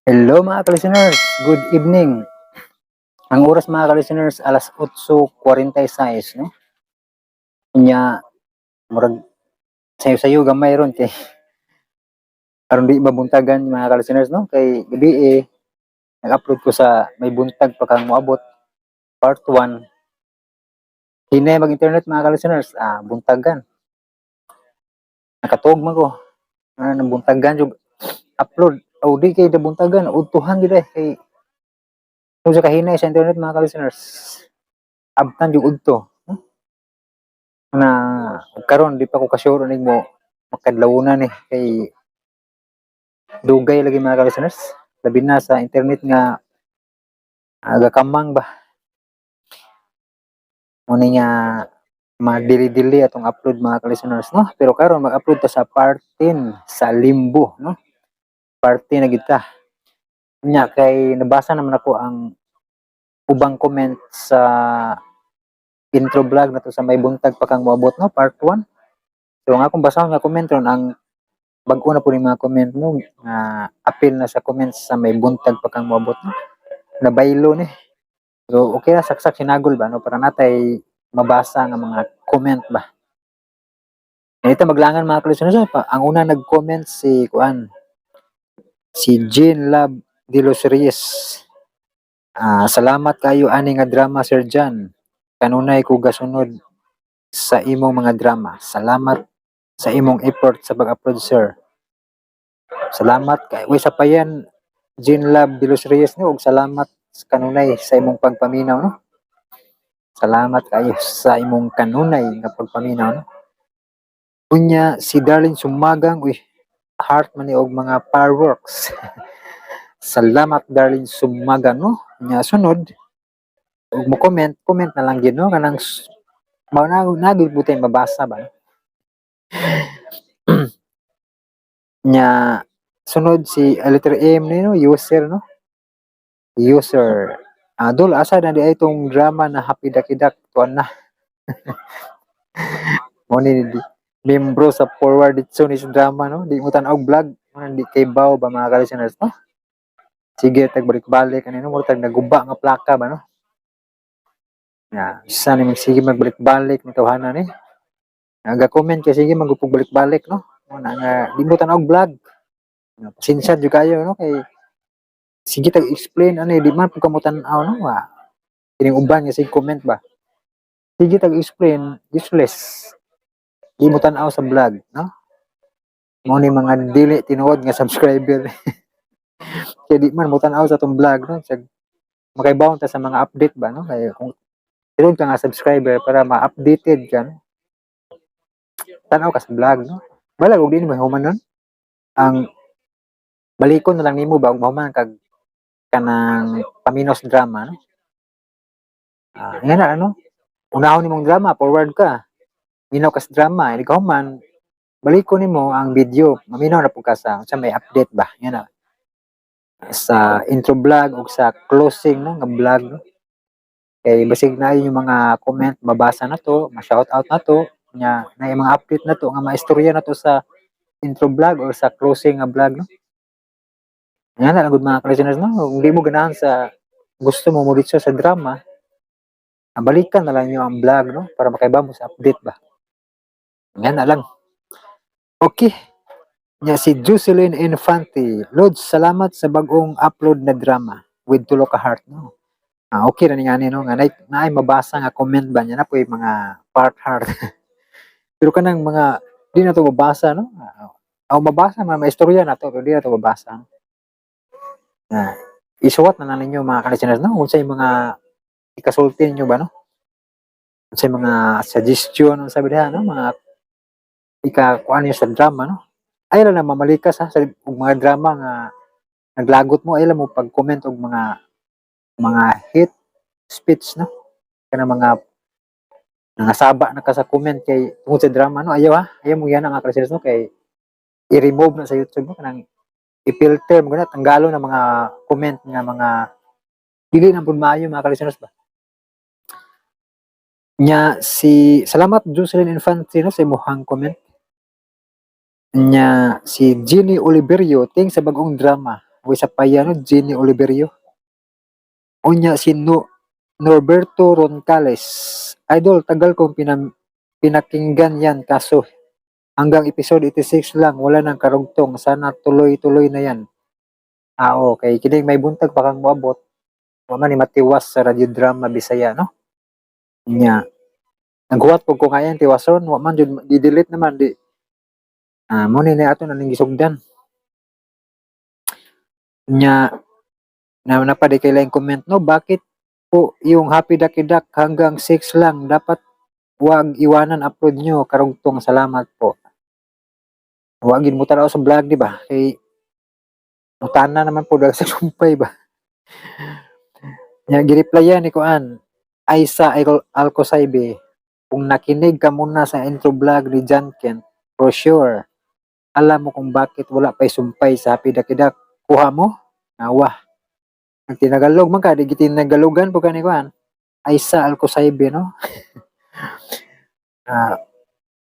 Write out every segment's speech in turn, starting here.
Hello, mga ka-listeners, good evening. Ang oras, mga ka-listeners, alas 8:46, no? Unya, murag sayo-sayo gamay ron kay aron di mabuntagan, mga ka-listeners, no? Kay gabi eh, nag-upload ko sa May Buntag Pa Kang Moabot part 1. Hinay mag-internet, mga ka-listeners, buntagan. Nakatuog man ko. Nang buntagan jud upload. O di kay nabuntagan, udtuhan gid eh kay kung sa kahinay sa internet, mga ka-listeners, abtan yung udto, no? Na karon di pa ko ka-sure nig mo makadlawunan eh kay dugay lagi, mga ka-listeners, labi na sa internet nga gakamang ba. Muna nga madili-dili atong upload, mga ka-listeners, no? Pero karon mag-upload ta sa part 10 sa Limbo, no? Part 10 na gid ta. Nya kay nabasa naman ako ang ubang comment sa intro vlog na to sa May Buntag Pa Kang Moabot, no, part 1. So ang akong basahon nga comment ron, ang bag-o na po ni mga comment, no, nga apil na sa comments sa May Buntag Pa Kang Moabot, no. Nabaylo ni. So okay ra, saksak sinagol ba, no, para natay mabasa nga mga comment ba. Ito maglangan, mga ka-listeners, pa. Ang una nag-comment si kuan, si Jean Love de los Reyes. "Salamat kayo ani nga drama, Sir John. Kanunay ko gasunod sa imong mga drama. Salamat sa imong effort sa pag-upload, sir." Salamat kay uy sa payan, Jean Love de los Reyes, no, ug salamat kanunay sa imong pagpaminaw, no. Salamat kayo sa imong kanunay nga pagpaminaw, no. Unya si Darlene Sumagang, uy, heart man ni og mga fireworks. Salamat, Darlene Sumagang, no. Nya sunod ug mo comment, comment na lang gyud, no, kanang mao na na gyud butay mabasa ba, no? Nya sunod si letter M ni, no, user, no. User. "Dol, asa na di ay tong drama na Happy Dakidak tuan na?" Mo ni di, membro sa forward ditso ni sa drama, no. Di mo tan-aw og vlog, mo di kay baw ba, mga ka-listeners, no. Sige tag balik-balik ani, no, mura tag naguba nga plaka ba, no. Ya, isa ni sige magbalik-balik ni tawhana ni. Naga-comment kay sige magupog balik-balik, no. Mo na nga di mo tan-aw og vlog. Pasensya jud kayo, no, kay sige tag explain ani di man pud kamo tan-aw, no. Wa. Kining uban nga sige comment ba. Sige tag explain, useless. Di mo tan-aw sa vlog, no? Mo ni mga dili tinuod nga subscriber. Kaya di man mo tan-aw sa atong vlog, no. Sag makaibaw ta sa mga update ba, no, kay kung tinuod ka nga subscriber para ma-updated ka, no. Tan-aw ka sa vlog, no. Balag og di nimo human nun. Ang balikon na lang nimo ba ug mahuman kag kanang paminos drama, no. Nga na ano? Unahon nimong drama, forward ka. Minaw ka sa drama, hindi ka human, balikon nimo ang video, maminaw na pud ka sa unsa may update ba, nga na. Sa intro vlog ug sa closing, no, nga vlog, no. Kay basig na yung mga comment mabasa na to, ma-shout out na to, nya na yung mga update na to nga maistorya na to sa intro vlog or sa closing nga vlog, no. Nga na lang gud, mga ka-listeners, no, kung di mo ganahan sa gusto mo mo ditso sa drama, balikan na lang niyo ang vlog, no, para makaiba mo sa update ba. Nga na lang. Okay. Nya si Jocelyn Infante, "Lods, salamat sa bag-ong upload na drama with tulo ka heart," no. Okay ra ni ngani, no, nga naay mabasa nga comment ba niya na po'y mga part heart. Pero kanang mga di na to mabasa, no. Mabasa man, maistorya na to pero di na to mabasa. Isuwat na lang ninyo, mga ka-listeners, no, unsay mga ikasulti ninyo ba, no? Unsay mga suggestion unsa ba diha, no, mga ika kuan niyo sa drama, no. Ayaw lang na mamalikas ha sa og mga drama nga naglagot mo, ayaw lang mo pag-comment og mga hate speech, no. Kanang mga nangasaba na ka sa comment kay tungod sa drama, no. Ayaw ha. Ayaw mo yan, mga ka-listeners, no, kay i-remove na sa YouTube, no, kanang i-filter mo gana, tanggalon na mga comment nga mga dili na pud maayo, mga ka-listeners ba. Nya si salamat, Jocelyn Infante, no, sa imong comment. Nya si Jenny Oliverio, "Ting sa bag-ong drama." Uy, sa paya, no, Jenny Oliverio. Unya si no, Norberto Roncales. "Idol, tagal kong pinakinggan yan kaso hanggang episode 86 lang, wala nang karugtong. Sana tuloy-tuloy na yan." Ah, okay. Kining may buntag pa kang moabot. Wa man ni matiwas sa radio drama Bisaya, no? Nya. Naghuwat pud ko ngayon tiwason, wa man jud di-delete naman di. Ah, mo ni ato na ning gisugdan. Nya na napa di kay laing comment, no, "Bakit po yung Happy Dakidak hanggang 6 lang? Dapat wag iwanan, upload nyo karugtong, salamat po." Wag gid mo tanaw sa vlog, di ba? Kay mutana naman po dahil sa sumpay ba. Nya gireplyan ni kuan Aisa Alcosaibe, "Kung nakinig ka muna sa intro vlog ni John Kent, for sure alam mo kung bakit wala pa'y sumpay sa Happy Dakidak. Kuha mo?" Awa. Nagtinagalog man ka, di gitinagalogan po ka ni kuan. Aisa Alcosaibe, no? Ah,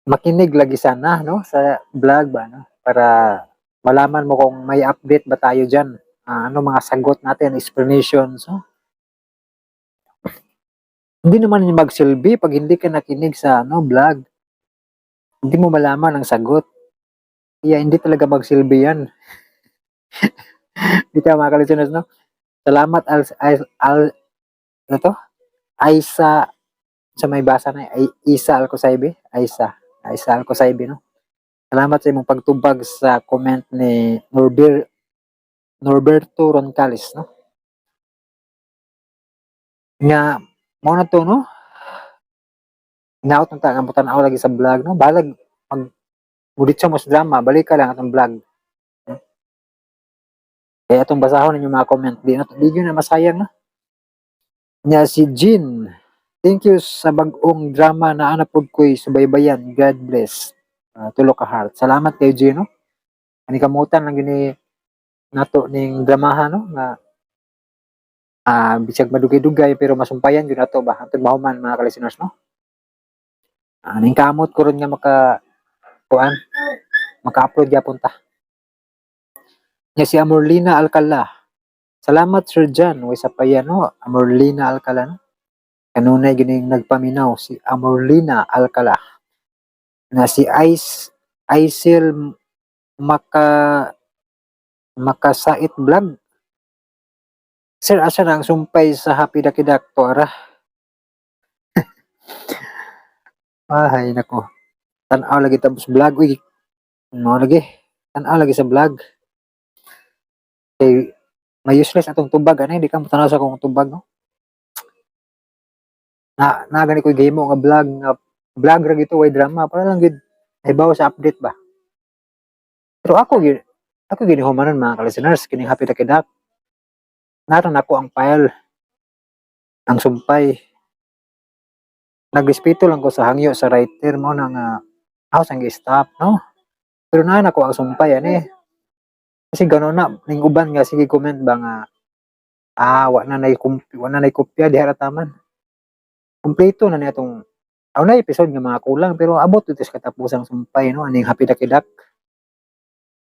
makinig lagi sana, no, sa vlog ba, no? Para malaman mo kung may update ba tayo dyan. Ah, ano mga sagot natin, explanations, no? Hindi naman yung magsilbi pag hindi ka nakinig sa ano, vlog. Hindi mo malaman ang sagot. Kaya hindi talaga magsilbi yan. Di ka, mga ka-listeners, no? Salamat al, al, al ano to? Aisa sa may basa na ay Isa Alcosaibe, Aisa, Aisa Alcosaibe, no? Salamat sa imong pagtubag sa comment ni Norberto Roncales, no? Nga mao na to, no? Naot ta nga tan-aw lagi sa vlog, no? Balag mag muditso mo sa drama, balik ka lang atong vlog. Kaya atong basahon ninyo mga comment, di na di yun na masayang, no? Nya si Jean, "Thank you sa bag-ong drama na ana pod ko'y subaybayan. God bless." Tulo ka heart. Salamat kay Jean, no? Ani kamutan lang gini nato ning dramaha, no, nga bisag madugay-dugay pero masumpayan gyud nato ba hantod mahuman, mga ka-listeners, no? Ning kamot ko ron nga maka kuan, maka-upload gyapon ta. Nya si Amorlina Alcala. "Salamat, Sir John." Way sa pa no, Amorlina Alcala, no? Kanunay gining nagpaminaw si Amorlina Alcala. Na si Ice Aisel Maka Makasait Vlog. "Sir, asa na ang sumpay sa Happy Dakidak to ara?" Ay, nako. Tan-aw lagi tapos vlog. Uy, no lagi. Tan-aw lagi sa vlog. Kay may useless atong tubag ani, di ka mo tanaw sa akong tubag, no? Na na gani ko gihimo nga vlog ra gito, way drama, para lang gid hibaw sa update ba. Pero ako gid humanon, mga ka-listeners, kining Happy Dakidak. Naron ako ang file ang sumpay. Nagrespeto lang ko sa hangyo sa writer mo na nga house ang gi-stop, no? Pero naa na ko ang sumpay ani. Kasi gano'n na ning uban nga sige comment ba nga wa na nay kopya diha ra taman. Kompleto na niya atong aw na episode nga mga kulang pero abot dito sa katapusang sumpay, no, aning Happy Dakidak.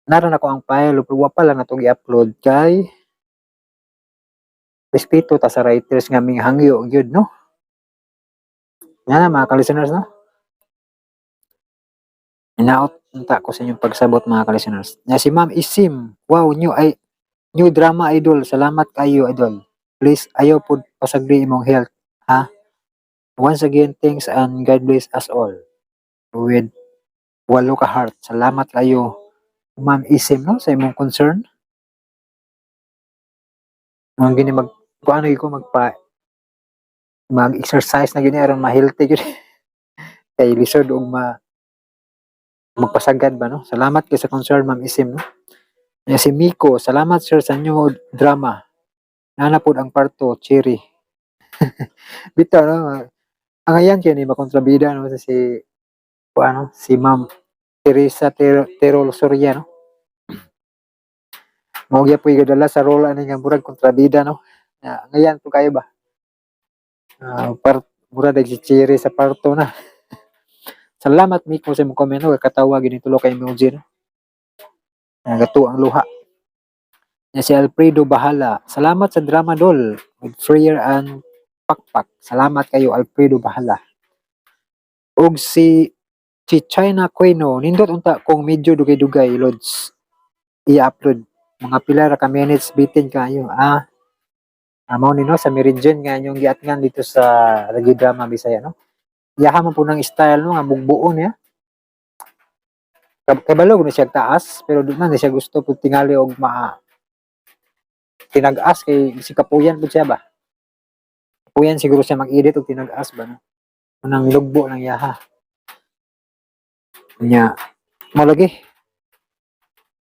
Naron ako ang file pero wa pa lang nato gi-upload kay respeto ta sa writers nga minghangyo gyud, no? Nga na, mga ka-listeners, no? Inaot unta ko sa inyong pagsabot, mga ka-listeners. Nga si Ma'am Isim, "Wow, new ay new drama, idol. Salamat kayo, idol. Please ayaw pud pasagdi imong health, ha? Once again, thanks and God bless us all." With walo ka heart. Salamat kayo, Ma'am Isim, no, sa imong concern. Mga gini mag kuano ko magpa mag-exercise na gini aron ma-healthy gyud. Kay lisod og magpasagad ba, no? Salamat kay sa concern, Ma'am Isim, no? Ya si Miko, "Salamat, sir, sa new drama. Nana pod ang part 2, cherry." Bitaw, no. Ang ayan kay ni makontrabida, no, sa si ano, si Ma'am Teresa Terol Soria, no? Mao gyud gadala sa role ani nga murag kontrabida, no? Ya, ngayan po kayo ba? Part mura dag si Cherry sa part 2 na. Salamat, Miko, sa imong comment, no, katawa gini tulo ka emoji, no. Nagatuo ang luha. Nya si Alfredo Bahala, "Salamat sa drama, Dol, with prayer and pakpak." Salamat kayo, Alfredo Bahala. Ug si China Quino, "Nindot unta kung medyo dugay-dugay, Lods, i-upload. Mga pila ra ka minutes, bitin kayo." Ah, mao ni, no, sa Meridian nga inyong giatngan dito sa Radio Drama Bisaya, no. Iyaha man po ng style, no, nga bugbuon niya. Kabalo na siya taas, pero di man na siya gusto pud tingali og ma tinag-as kay si kapuyan pud siya ba. Kapuyan siguro siya mag-edit og tinag-as ba, no. Unang lugbo ng yaha. Nya, mo lagi.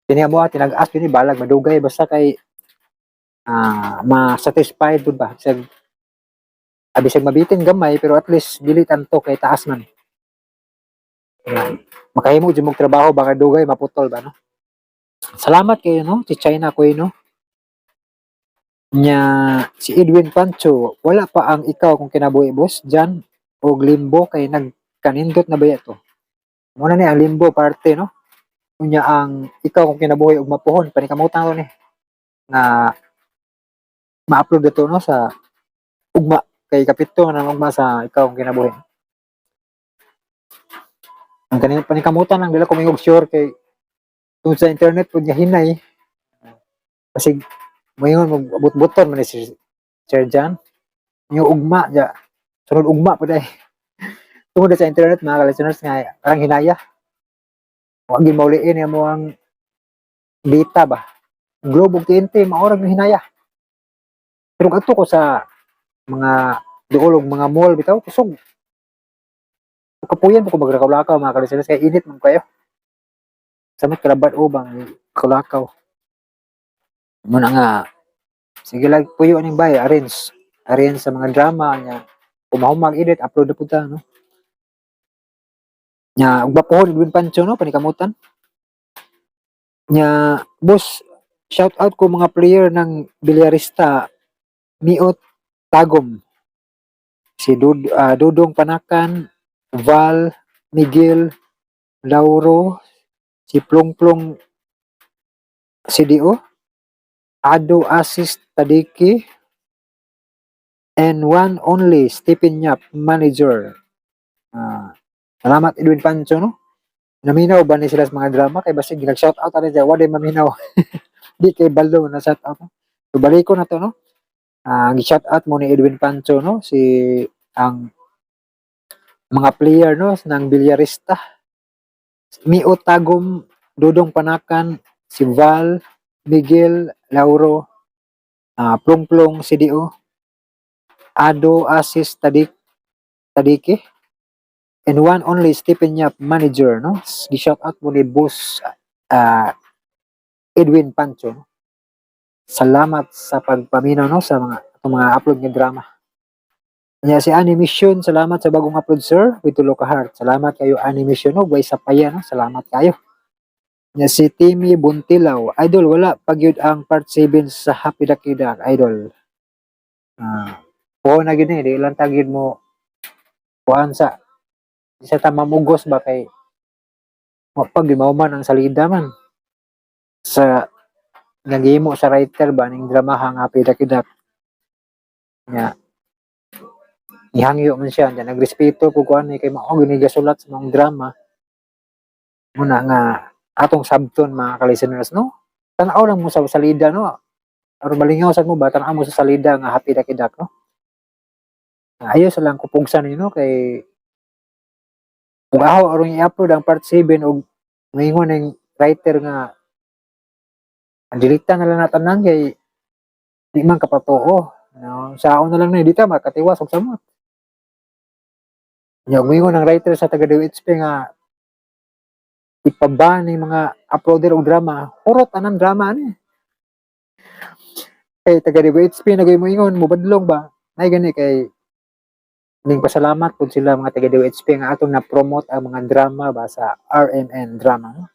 Kini mo tinag-as kini balag madugay basta kay ma-satisfied pud ba sa abisag mabitin gamay, pero at least dili tanto kay taas man. Kaya, makahimo jud mog trabaho baka dugay maputol ba, no. Salamat kayo, no, si China ko, no. Nya si Edwin Pancho, "Wala pa ang Ikaw Kung Kinabuhi, boss Jan, og Limbo kay nagkanindot na ba to?" Muna ni ang Limbo parte, no. Unya ang Ikaw Kung Kinabuhi og mapuhon panikamutan ko ni nga ma-upload ito, no, sa ugma kay kapito na ugma sa Ikaw Kung Kinabuhi. Ang kaning panikamutan lang, dili ko mingog sure kay tungod sa internet pud nga hinay. Kasi moingon mo but-buton man ni si Sir John. Yung ugma ja. Sunod ugma pud ay. Tungod sa internet, mga listeners, nga parang hinaya. Wa gid mauliin mo ang data ba. Globe ug TNT maorag ng hinaya. Pero adto ko sa mga duol og mga mall bitaw, kusog. Kapuyan po ko magrakaw-lakaw, mga ka-listeners, kay init man kayo. Samot kalaban ubang lakaw. Muna nga sige lang puyo ning bay, arrange arrange sa mga drama niya. Kumahumag edit, upload na pud ta, no. Nya ug bapuhon Edwin Pancho, no, panikamutan. Nya, "Boss, shout out ko mga player ng Bilyarista, Miot Tagom. Si Dudong Panakan, Val, Miguel, Lauro, si Plongplong CDO, Ado Assist Tadiki, and one only Stephen Yap, manager." Ah, salamat, Edwin Pancho, no. Naminaw ba ni sila sa mga drama kay basig nag shout out ani siya, wa day maminaw. Di kay balo na shout out, no? So balik ko na to, no. Ah, gi-shout out mo ni Edwin Pancho, no, si ang mga player, no, ng Bilyarista. Mio Tagom, Dudong Panakan, si Val, Miguel, Lauro, Plongplong CDO, Ado Assist Tadiki, and one only Stephen Yap, manager, no. Gi-shout out mo ni Boss Edwin Pancho, no? Salamat sa pagpaminaw, no, sa mga itong mga upload nga drama. Nya si Animation, "Salamat sa bagong upload, sir, with tulo ka heart." Salamat kayo, Animation, no, way sa paya, no. Salamat kayo. Nya si Timmy Buntilaw, "Idol, wala pa gyud ang part 7 sa Happy Dakidak, idol." Ah, po na gyud ni, di lang ta gyud mo kuan sa ta mamugos ba kay wa pa gyud man ang salida man sa naghimo sa writer ba ning dramaha nga Happy Dakidak. Nya ihangyo man siya, nya nagrespeto ko kuan ni kay mao gyud ni gasulat sa mga drama. Muna nga atong sabton, mga ka-listeners, no. Tan-aw lang mo sa salida, no. Aron malingaw sad mo ba, tan-aw mo sa salida nga Happy Dakidak, no. Ayo sa lang kupugsan ninyo, no, kay kung aho aron i-upload ang part 7 og moingon ning writer nga ang delete na lang na tanan kay di man kapatoo. No, saon na lang na di ta makatiwas og samot. Nya moingon ang writer sa taga DOHP nga ipaban ni mga uploader og drama, hurot anang drama ani. Kay taga DOHP na gyud moingon, mobadlong ba? Nay gani kay ning pasalamat pud sila mga taga DOHP nga atong na-promote ang mga drama ba sa RMN drama. No?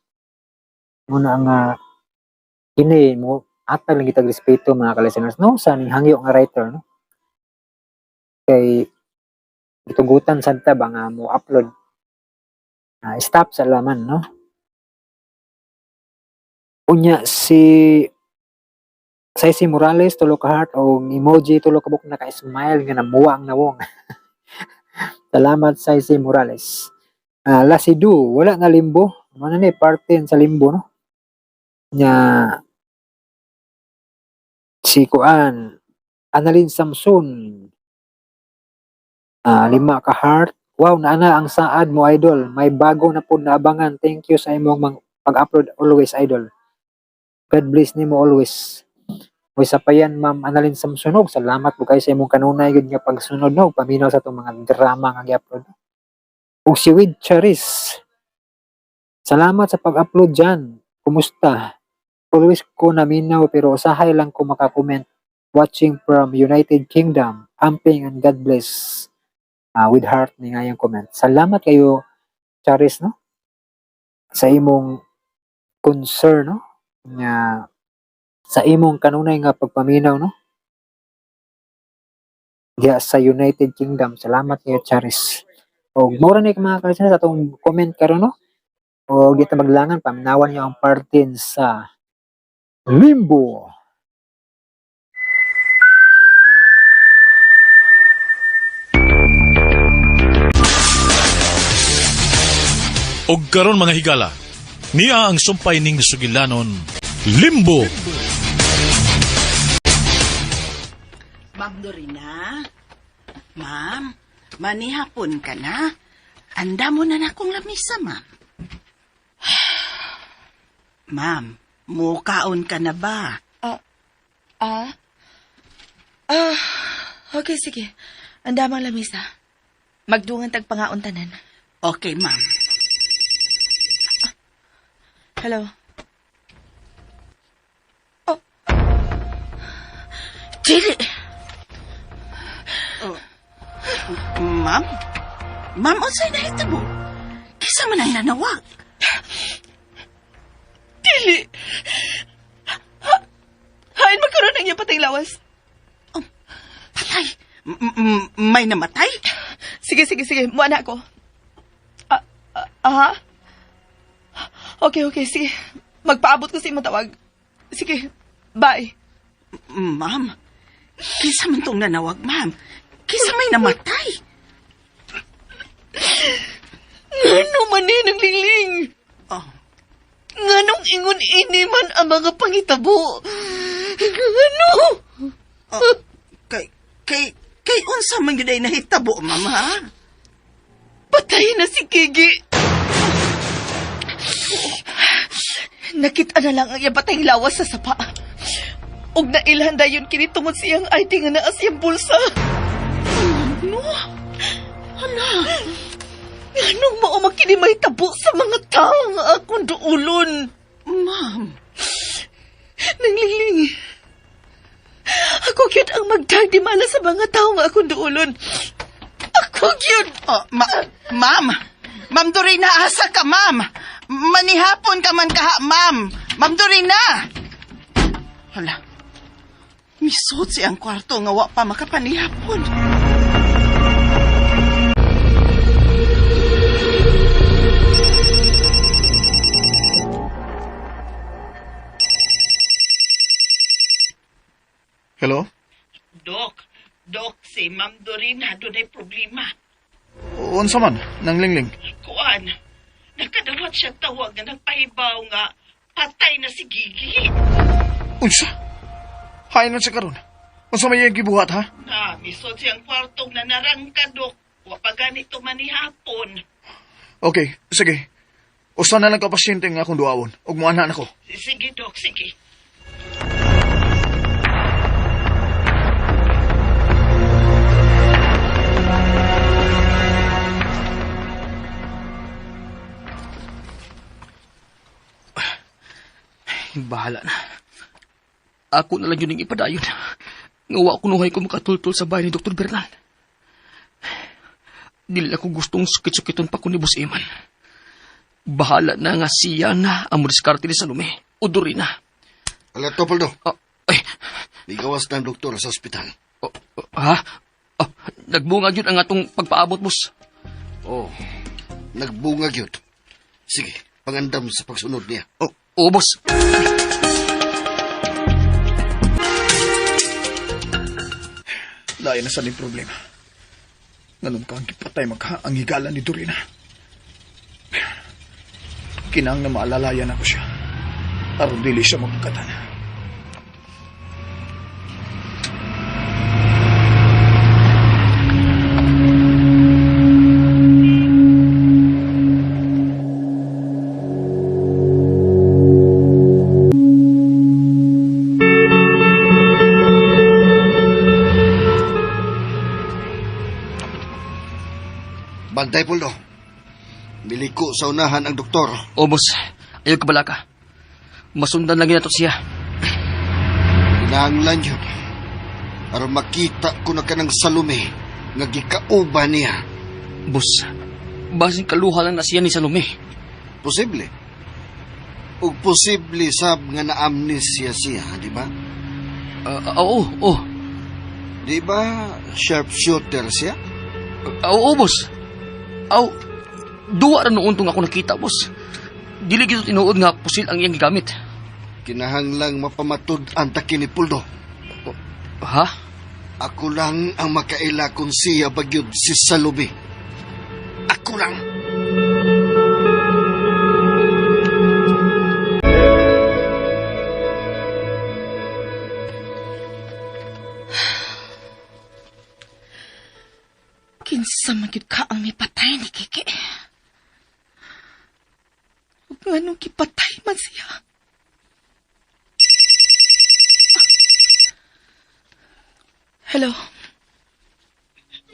Muna nga kini mo atag lang kitag respeto, mga ka-listeners, no, sa ning hangyo nga writer, no, kay gitugutan sad ta ba nga mo upload. Ah, stop sa laman, no. Unya si Saisi Morales, tulo ka heart o emoji tulo ka buok naka-smile nga namuwa ang nawong. Salamat, Saisi Morales. Lasidu, wala na Limbo. Ano ni parte sa Limbo, no? Nya si kuan Annalyn Samson, 5 ka heart. Wow, naana ang saad mo, idol. May bago na po naabangan. Thank you sa imong pag-upload always, idol. God bless nimo always. Uy, sa payan, Ma'am Annalyn Samson, og salamat po kayo sa imong kanunay gud nga pagsunod, no, paminaw sa atong mga drama nga gi-upload. Ug si Wid Charis. Salamat sa pag-upload dyan. Kumusta? Always ko naminaw pero usahay lang ko makakomment. Watching from United Kingdom. Amping and God bless. With heart ni nga yung comment. Salamat kayo, Charis, no? Sa imong concern, no? Nga sa imong kanunay nga pagpaminaw, no? Diya sa United Kingdom. Salamat kayo, Charis. Og mura ni mga kalisana sa atong comment karon, no? O di ta maglangan, paminawan niyo ang partin sa Limbo. Og karon, mga higala, niya ang sumpay ning sugilanon, Limbo. Ma'am Dorina? Ma'am, manihapon ka na. Anda mo na nakong lamisa, ma'am. Ma'am, mukaon ka na ba? Ah? Ah, okay, sige. Ang damang lamisa. Magdungan tag pangaon tanan. Okay, ma'am. Hello. Oh. Dili! Ma'am? Ma'am, unsay nahitabo? Kisa man ang nanawag. Dili! Ha, hain magkaroon ng iyang patay lawas. Oh, patay. May namatay? Sige, sige, sige. Muana ako. Ah, ah, aha? Okay, okay, sige. Magpaabot ko sa imong tawag. Sige, bye. Ma'am, kisa man tong nanawag, ma'am. Kisa may namatay. Ngano man ni ng lingling? Oh, Nganong ingon ini man ang mga pangitabo? Ngano? oh, kay unsa man gyud ay nahitabo, ma'am, ha? Patay na si Gigi. Nakita na lang ang iyang patayng lawas sa sapa. Ug nailhan dayon kini tungod siyang ID nga naa siyang bulsa. No? Hala. Nganong mao man kini mahitabo sa mga tao nga akong duulon? Ma'am, Nanglingling. Ako gyud ang magdadimala sa mga tao nga akong duulon. Ako gyud. Oh, ma'am. Ma'am Dorina, asa ka, ma'am? Manihapon ka man kaha, ma'am. Ma'am Dorina! Hala. Misot si ang kwarto nga wa pa makapanihapon. Hello? Dok, Dok, si Ma'am Dorina dunay problema. Unsa man? Nang lingling. Kuan, nakadawat siya tawag nga nagpahibaw nga patay na si Gigi. Unsa? Hain man siya karon. Unsa may iyang gibuhat ha? Na, misot siyang kwartong na narangka, Dok. Wa pa ganito manihapon. Okay, sige. Usa na lang ka pasyente nga akong duawon ug moana nako. Sige, Dok, sige. Bahala na. Ako na lang yun ang ipadayon. Nga wa ko nuhay ko makatultol sa bahay ni Dr. Bernal. Dili ako gustong sukit-sukiton pa ko ni Boss Eman. Bahala na nga siya na ang madiskarte ni Salome o Dorina. Alerto, Poldo. Oh, ay, Nigawas na ang doktor sa ospital. oh, oh, ha? Oh, nagbunga yun ang atong pagpaabot, boss. Oh, nagbunga gyud. Sige, pangandam sa pagsunod niya. Oh, oo, boss. Lain na sa ning problema. Nganong kang gipatay magha ang higala ni Dorina. Kinang na maalalayan ako siya. Aron dili siya mabugatan. Bantay, Poldo. Miliko sa unahan ang doktor. O, boss. Ayaw ka balaka. Masundan lang yun nato siya. Kinahanglan yun. Aron makita ko na kanang Salome nga gikauban niya. Boss, basin kaluha lang na siya ni Salome. Posible. Ug posible sab nga na-amnesia siya, di ba? Oo, oo. Di ba sharpshooter siya? Oo, boss. Aw, duwa ra noon tong ako nakita, boss. Dili gito tinuod nga pusil ang iyang gigamit. Kinahanglang mapamatud ang taki ni Puldo. Ha? Ako lang ang makaila kung siya bagyod si Salome. Ako lang. Kinsa man gyud ka ang mipatay ni Kiki. Ug nganong gipatay man siya? Hello.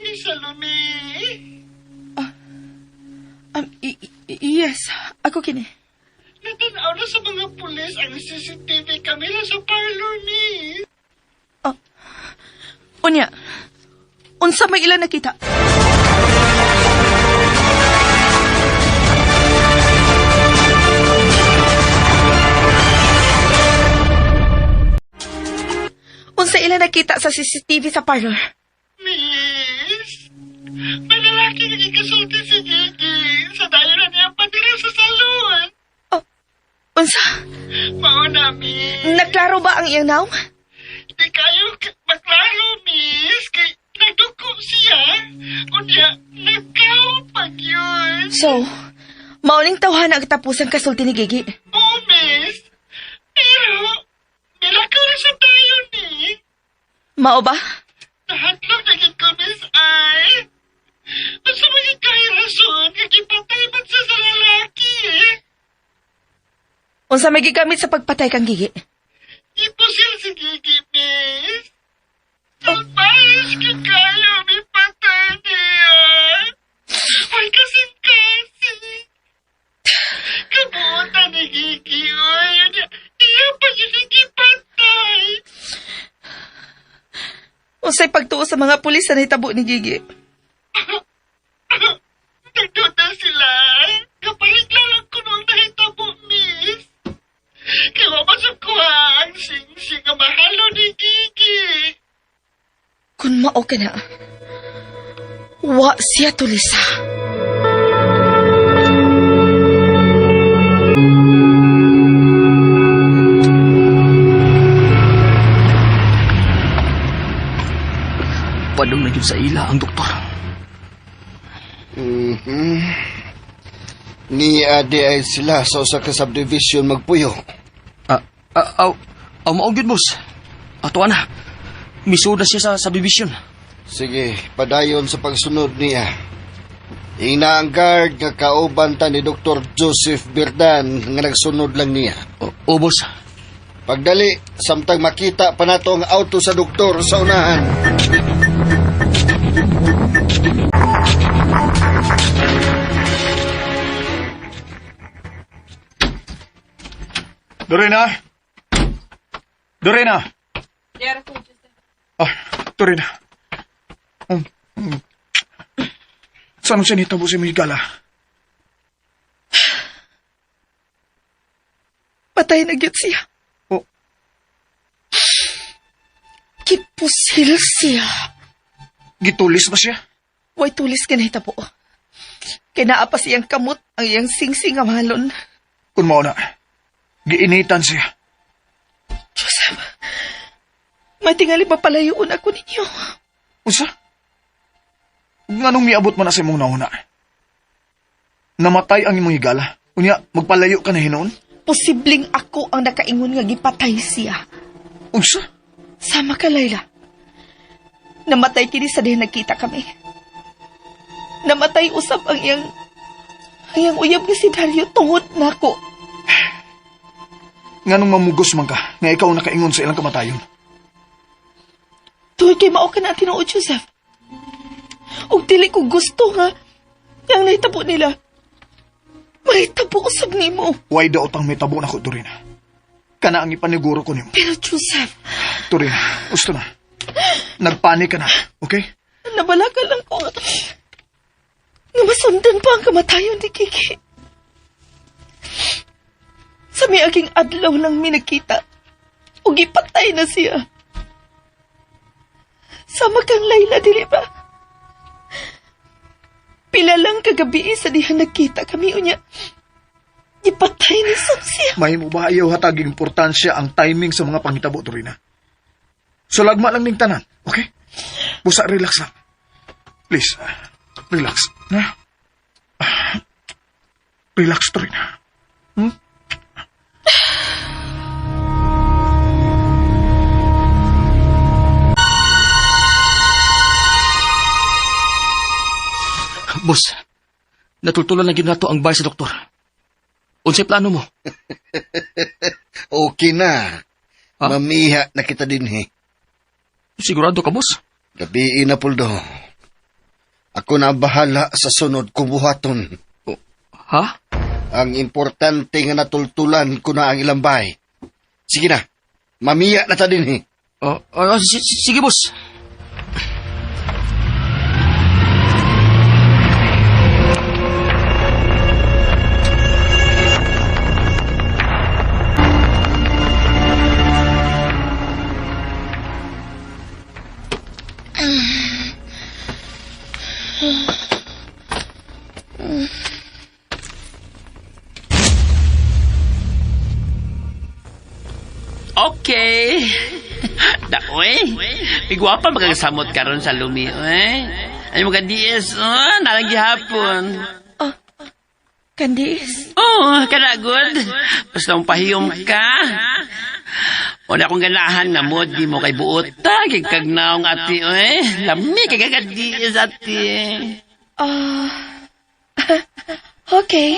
Miss Salome! Yes, ako kini. Natanaw na sa mga pulis ang CCTV camera sa parlor, miss. Unya, unsa may ilan nakita? Unsa ila nakita sa CCTV sa parlor? Miss, may lalaki nga gikasulti si Gigi sa dayon na niya padira sa salon. Oh, unsa? Mao na, miss. Naklaro ba ang iyang naong? Di kayo maklaro, miss. Kay nagduko siya. Unya, nagkaupag yun. So, mauning tawhan ang katapusan kasulti ni Gigi. Oo, miss. Pero, nilakaw na sa tayo ni. Mao ba? Nahatlog na gid ko, miss, ay. Unsa man gid kay rason nga gipatay man siya sa lalaki, eh. Unsa may gigamit sa pagpatay kang Gigi? Ipusil si Gigi, miss. Salbayas gid kayo, may patay niya. Ay, kasing-kasing. Kabuotan ni Gigi, oy. Iya pa yun ang gipatay. Unsay pagtuo sa mga pulis sa nahitabo ni Gigi? Nagduda sila. Kapalit lang ko nung nahitabo, miss. Kaya masok ko ang sing-sing ang mahalo ni Gigi. Kung mao ka na, wa siya tulisa. Padung na yun sa ila ang doktor. Ni adi ay sila sa usa ka subdivision magpuyo. Aw, aw, mao gyud, boss. Ato na. Misud na siya sa subdivision. Sige, padayon sa pagsunod niya. Ina ang guard nga kauban ta ni Dr. Joseph Birdan nga nagsunod lang niya. O, boss. Pagdali, samtang makita pa nato ang auto sa doktor sa unahan. Dorina! Dorina! Ah, Dorina. Saan siya nitabo si Migala? Patay na gyud siya. Oh. Kipusil siya. Gitulis ba siya? Way tulis ka nahitabo. Kay naa pa siyang kamot ang iyang singsing nga mahalon. Kung mao na, giinitan siya. Joseph, may tingali pa palayoon ako ninyo. Unsa? Nganong miabot man na sa imong nauna? Namatay ang imong higala. Unya, magpalayo ka na hinuon? Posibleng ako ang nakaingon nga gipatay siya. Unsa? Sama ka, Layla. Namatay kini sa diha nagkita kami. Namatay usab ang iyang uyab nga si Dario tungod nako. Nganong mamugos man ka nga ikaw ang nakaingon sa ilang kamatayon? Tungod kay mao ka na ang tinuod, Joseph. Ug dili ko gusto nga yang nahitabo nila. Mahitabo usab nimo. Why daw utang may tabo na ko, Dorina? Kana ang ipaniguro ko nimo. Pero Joseph, Dorina, gusto na. Nagpanik ka na, okay? Nabalaka lang ko nga masundan pa ang kamatayon ni Kiki. Sa miaging adlaw lang mi nagkita, ug gipatay na siya. Sama kang Layla, dili ba? Pila lang kagabi sa diha nagkita kami, unya, gipatay ni Sab siya. Mahimo ba ayaw hatag importansya ang timing sa mga pangitabo, Dorina? So lagma lang ning tanan, okay? Busa, relax lang. Please, relax. Na? Relax, Dorina. Boss, natultulan na gyud nato ang bahay sa doktor. Unsay plano mo? Okay na. Ha? Mamiha na kita din eh. Sigurado ka, boss? Gabii na, Poldo. Ako na ang bahala sa sunod kong buhaton. Ha? Ang importante nga natultulan ko na ang ilang bahay. Sige na, mamiya na ta din eh. Oh, sige, boss. Okay. Daoy. Igwapa magkasamot karon sa lumi, eh. Ay mga DS, oh, nalang gihapon. Candice, Oh, kana good. Basta mong pahiyom ka. Wala akong ganahan nga mo, di mo kay buot. Tagig kag naong ati, eh. Lami kay kag DS ati. Okay.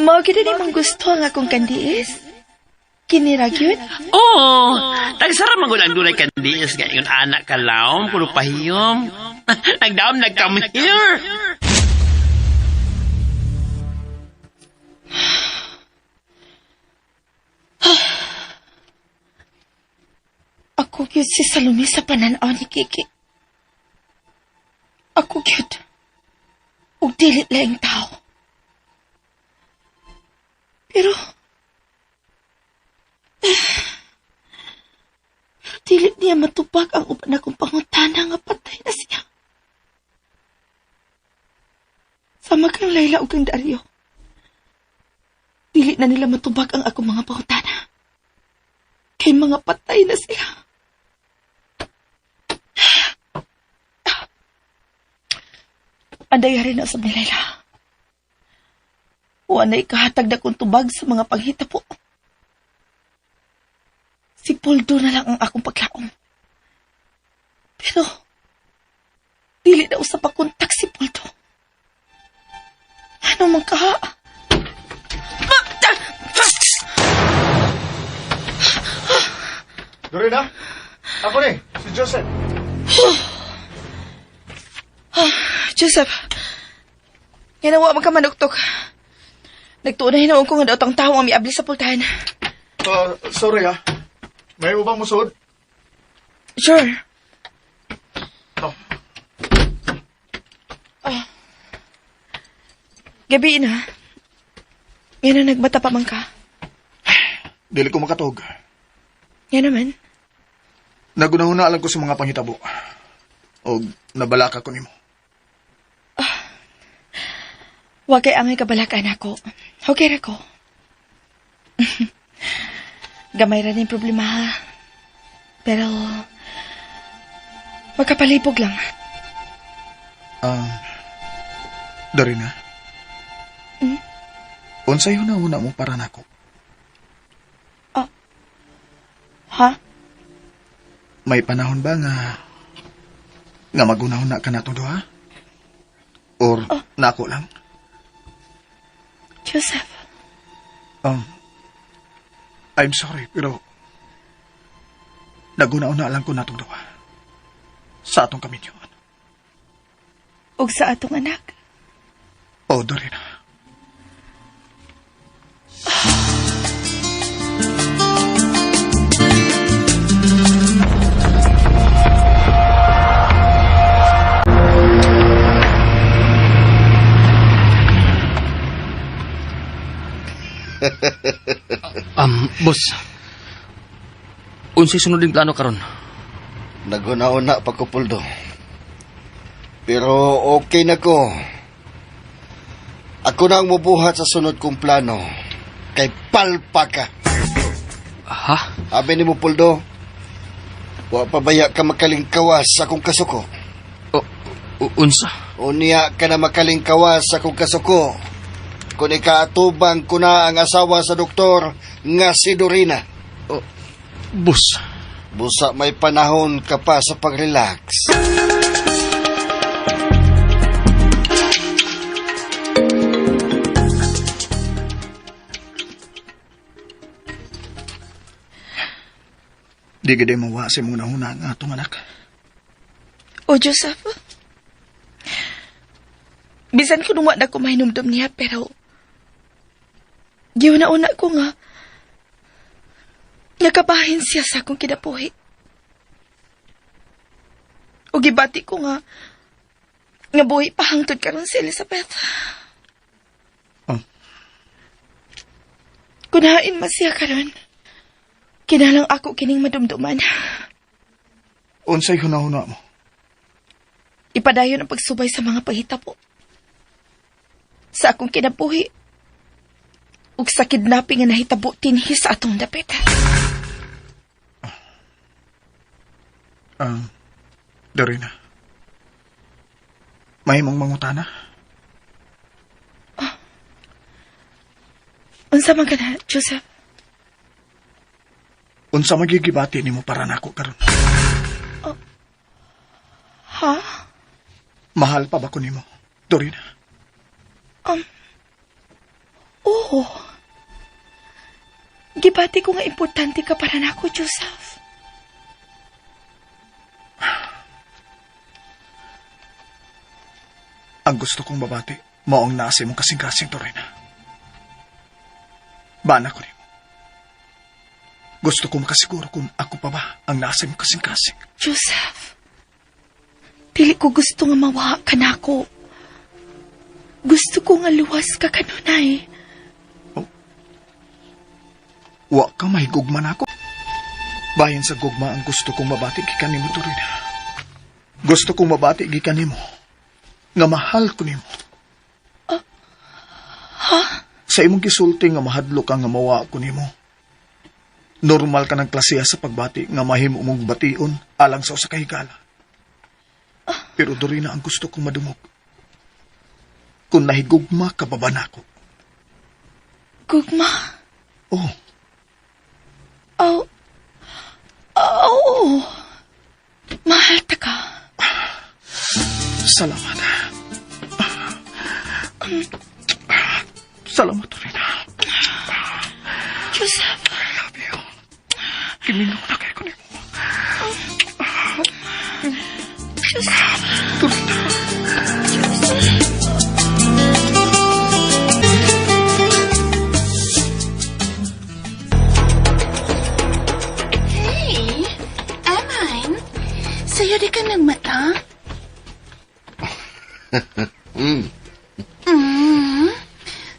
Mao gid ni mong gusto ang akong Candice. Kinira gyud. Oo, tagsara man gud ang dunay kan DS nga ingon anak ka laom, kuno pahiyom. Nagdaom nag-come here. Ako gyud si Salome sa panan-aw ni Kiki. Ako gyud. Ug dili laing tao. Pero dili niya matubag ang uban akong pangutana nga patay na siya. Sama kang Layla ug kang Dario. Dili na nila matubag ang akong mga pangutana. Kay mga patay na sila. Anday rin na sa Layla. Wa na ikahatag na kong tubag sa mga panghitabo. Si Poldo na lang ang akong paglaom. Pero, dili na usap pakontak si Poldo. Ano man ka? Dorina, ako ni, si Joseph. Joseph, ginawa man ka manuktok. Nagtuon na hinuon ko nga daw tang tao ang miabli sa pultahan. Sorry ah. May ubang musod? Sure. Oh. Gabi na. Yan na nagbata pa man ka. Dili ko makatog. Yan naman. Nagunahuna lang ko sa mga panghitabo. O nabalaka ko nimo. Wa kay angay kabalakan ako. Okay ra ko. Gamay ra ning problema ha. Pero Magkapalibog lang. Dorina? Hmm? Unsay huna-huna mo para nako? Ha? May panahon ba nga maghuna-huna ka natong duha? Or nako lang? Joseph. I'm sorry, pero naghuna-huna lang ko natong duha. Sa atong kaminyoan. Ug sa atong anak. Oh, Dorina. Boss. Unsay sunod ning plano karon? Naghuna-huna pa ko, Poldo. Pero okay na ko. Ako na ang mubuhat sa sunod kong plano. Kay palpa ka. Ha? Abi ni mo, Poldo, wa pa baya ka makalingkawas sa akong kasuko? Unsa? Unya ka na makalingkawas sa akong kasuko. Kung ikaatubang ko na ang asawa sa doktor nga si Dorina. O, boss. Busa may panahon ka pa sa pag-relax. Di gid mawa sa imong nahuna ang atong anak. O, Joseph. Bisan ko nung na ko mahinumdum niya, pero giuna-una ko nga nakabahin siya sa akong kinabuhi. O gibati ko nga buhi pa hangtod karon si Elizabeth. Oh. Kunain man siya karon. Kinalang ako kining madumduman. Unsay hunahuna mo? Ipadayon ang pagsubay sa mga panghitabo. Sa akong kinabuhi, ug sa kidnapping nga nahitabo tinhi sa atong dapit. Dorina. May mong mangutana? Unsa man ka na, Joseph? Unsa magigibati nimo para nako karon? Ha? Mahal pa ba ko nimo, Dorina? Oo. Gibati ko nga importante ka para nako, Joseph. Ang gusto kong babati, mao ang nasa imong kasing-kasing, Dorina. Bana ko nimo. Gusto ko makasiguro kung ako pa ba ang nasa imong kasing-kasing. Joseph, dili ko gusto nga mawa ka nako. Gusto ko nga luwas ka kanunay. Oh. Wa ka mahigugma nako. Bahin sa gugma ang gusto kong mabati gikan nimo, Dorina. Gusto kong mabati gikan nimo nga mahal ko nimo. Ha? Sa imong gisulti nga mahadlok ka nga mawa ko nimo. Normal ka ng klasiya sa pagbati nga mahimo mong bation alang sa usa ka higala. Pero Dorina ang gusto kong madungog. Kung nahigugma ka ba ba nako? Gugma? Oh. Oh. Oh. Mahal ta ka. Salamat. Salamat, Dorina. Joseph. I love you. Giminaw na kaayo ko nimo. Joseph. Dorina. Joseph. Hey, Emine. Sa'yo di ka nagmata?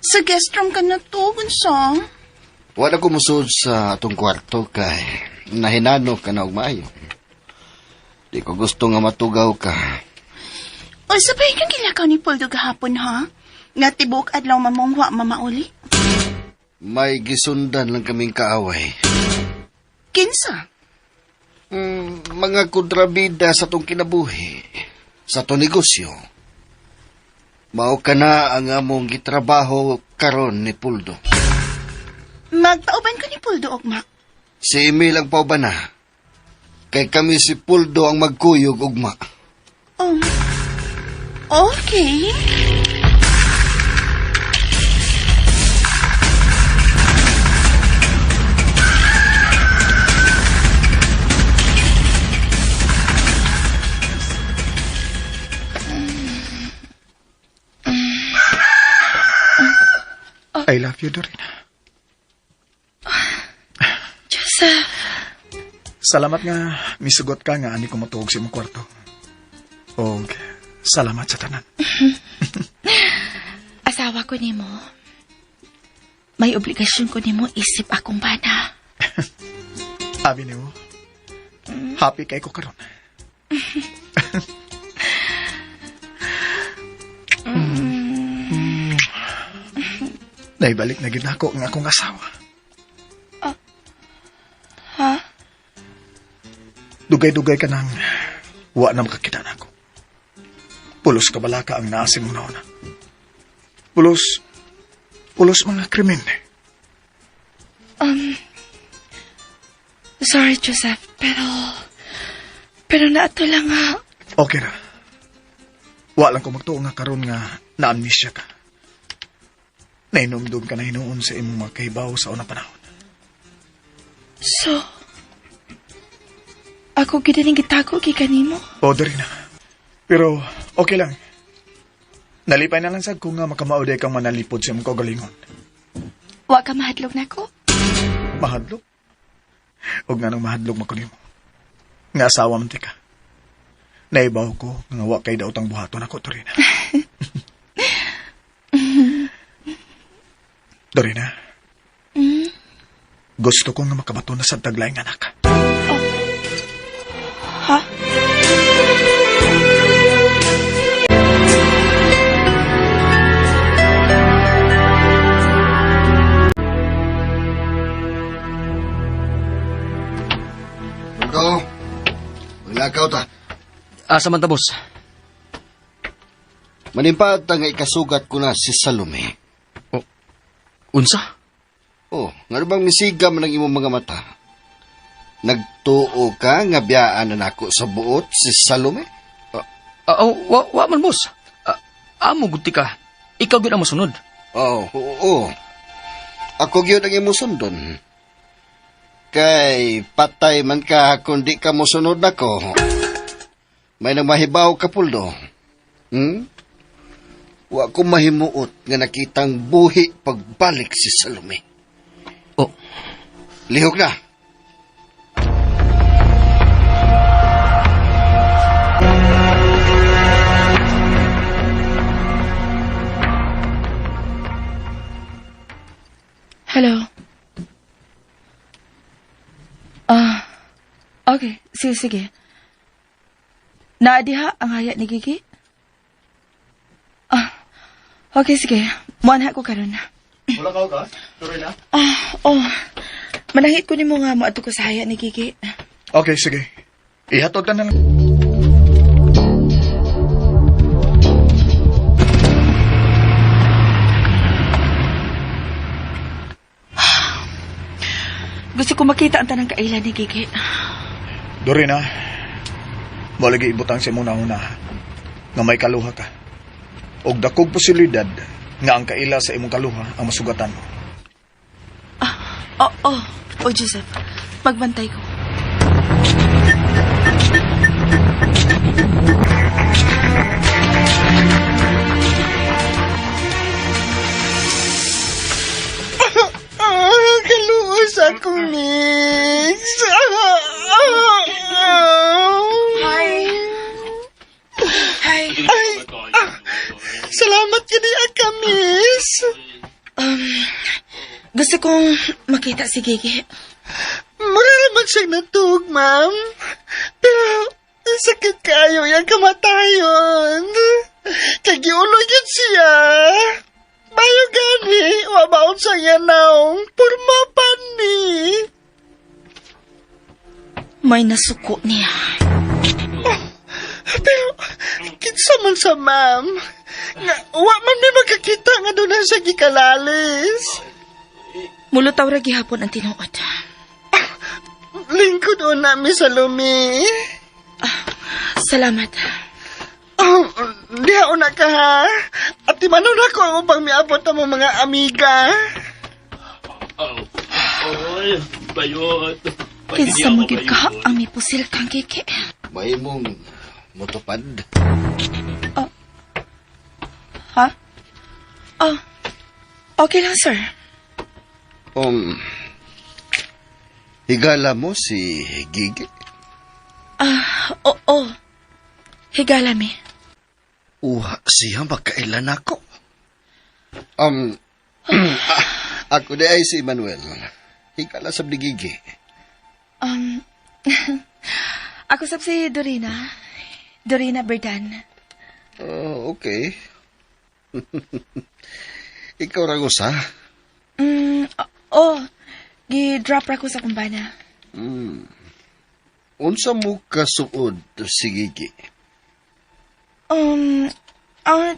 Sa guest room ka natug, unsa? Wala ko musud sa atong kwarto kay nahinano ka na og maayo. Di ko gusto nga matugaw ka. O sabay kang gilakaw ni Poldo gahapon, ha? Nga tibok adlaw mamong wa mamauli. May gisundan lang kaming kaaway. Kinsa? Mga kontrabida sa tong kinabuhi, sa tong negosyo. Mao ka na ang among gitrabaho karon ni Puldo. Magpauban ko ni Puldo, Ugma. Si Emil ang pauban na. Kay kami si Puldo ang magkuyog ugma. Okay. I love you, Dorina. Joseph. Salamat nga misugot ka nga ani ko matuog sa imong kwarto. Og salamat sa tanan. Asawa ko nimo. May obligasyon ko nimo isip akong bana. Abi nimo. Happy kay ko karon. Naibalik na gid nako ang akong asawa. Ha? Dugay-dugay ka nang wa na makakita nako. Pulos ka balaka ang naasim mong nauna. Pulos mga krimen. Sorry, Joseph, pero naato lang nga. Okay ra. Wa lang ko magtuo nga karon nga na-amnesia ka. Nainomdom ka na hinuon sa imong mga kahibaw sa unang panahon. So, ako gid ning gitago gikan nimo? O, Dorina. Pero okay lang. Nalipay na lang sad ko nga makamauday kang manalipod sa imong kaugalingon. Wa ka mahadlok nako? Mahadlok? Og nga nang mahadlok man ko nimo. Nga asawa man ti ka. Naibaw ko nga wa kay daotang buhaton ako, Dorina. Dorina. Gusto ko nga makabato na sa taglaing anak. Oh. Ha? Puldo, maglakaw ta. Asa man ta, boss? Manimpat nga ikasugat ko na si Salome. Oh, unsa? Oh, nga bang misiga man ang imong mga mata? Nagtuo ka nga biyaan na nako sa buot si Salome? Oh, wa man, boss. Amo gud ka. Ikaw gyud ang mosunod. Oo, oo, oo. Ako gyud ang imong sundon. Kay patay man ka kung di ka mosunod nako. May nang mahibaw ka, Puldo. Wa ko mahimuot nga nakitang buhi pagbalik si Salome. Oh. Lihok na. Hello. Okay. Sige, sige. Naadiha ang haya ni Gigi? Okay, sige. Muanha ko karon. Wala ka ka? Dorina? Oh. Manangit ko nimo nga moadto ko sa haya ni Gigi. Okay, sige. Ihatod na lang. Gusto ko makita ang tanang kailan ni Gigi. Dorina, mo lagi ibutang sa imong nauna nga may kaluha ka. Og dakog posibilidad nga ang kaila sa imong kaluha ang masugatan mo. Oh, oh, oh, Joseph. Magbantay ko. Kaluos akong mix. Hi. Hi. Ay, salamat kini ka, miss. Gusto kong makita si Gigi. Mura naman siyang natug, ma'am. Pero, sakit kayo yung kamatayon. Kagiulo yun siya. Bayo gani, wabaon sa yanaw. Purma pa ni. May nasuko niya. Pero, kinsa man sa ma'am? Nga, wa man may magkakita nga doon na siya gikalalis. Mulutaw ra gihapon ang tinuod. Lingkod o nami sa lumi. Salamat. Oh, diha una ka ha. At timanon ako ang upang miabot ang mga amiga. Oy, bayot. Kinsa mo gyud ka ang mipusil kang Kiki. Mahimong motupad. Ha? Oh, okay lang, sir. Higala mo si Gigi? Ah, oo. Higala mi. Uha siya magkailan ako. Ako di ay si Emmanuel. Higala sa ni Gigi. Ako sab si Dorina. Dorina Berdan. Oh, okay. Ikaw ra usa. Oh, gi-drop ra ko sa kumbana. Unsa mo kasuod si Gigi?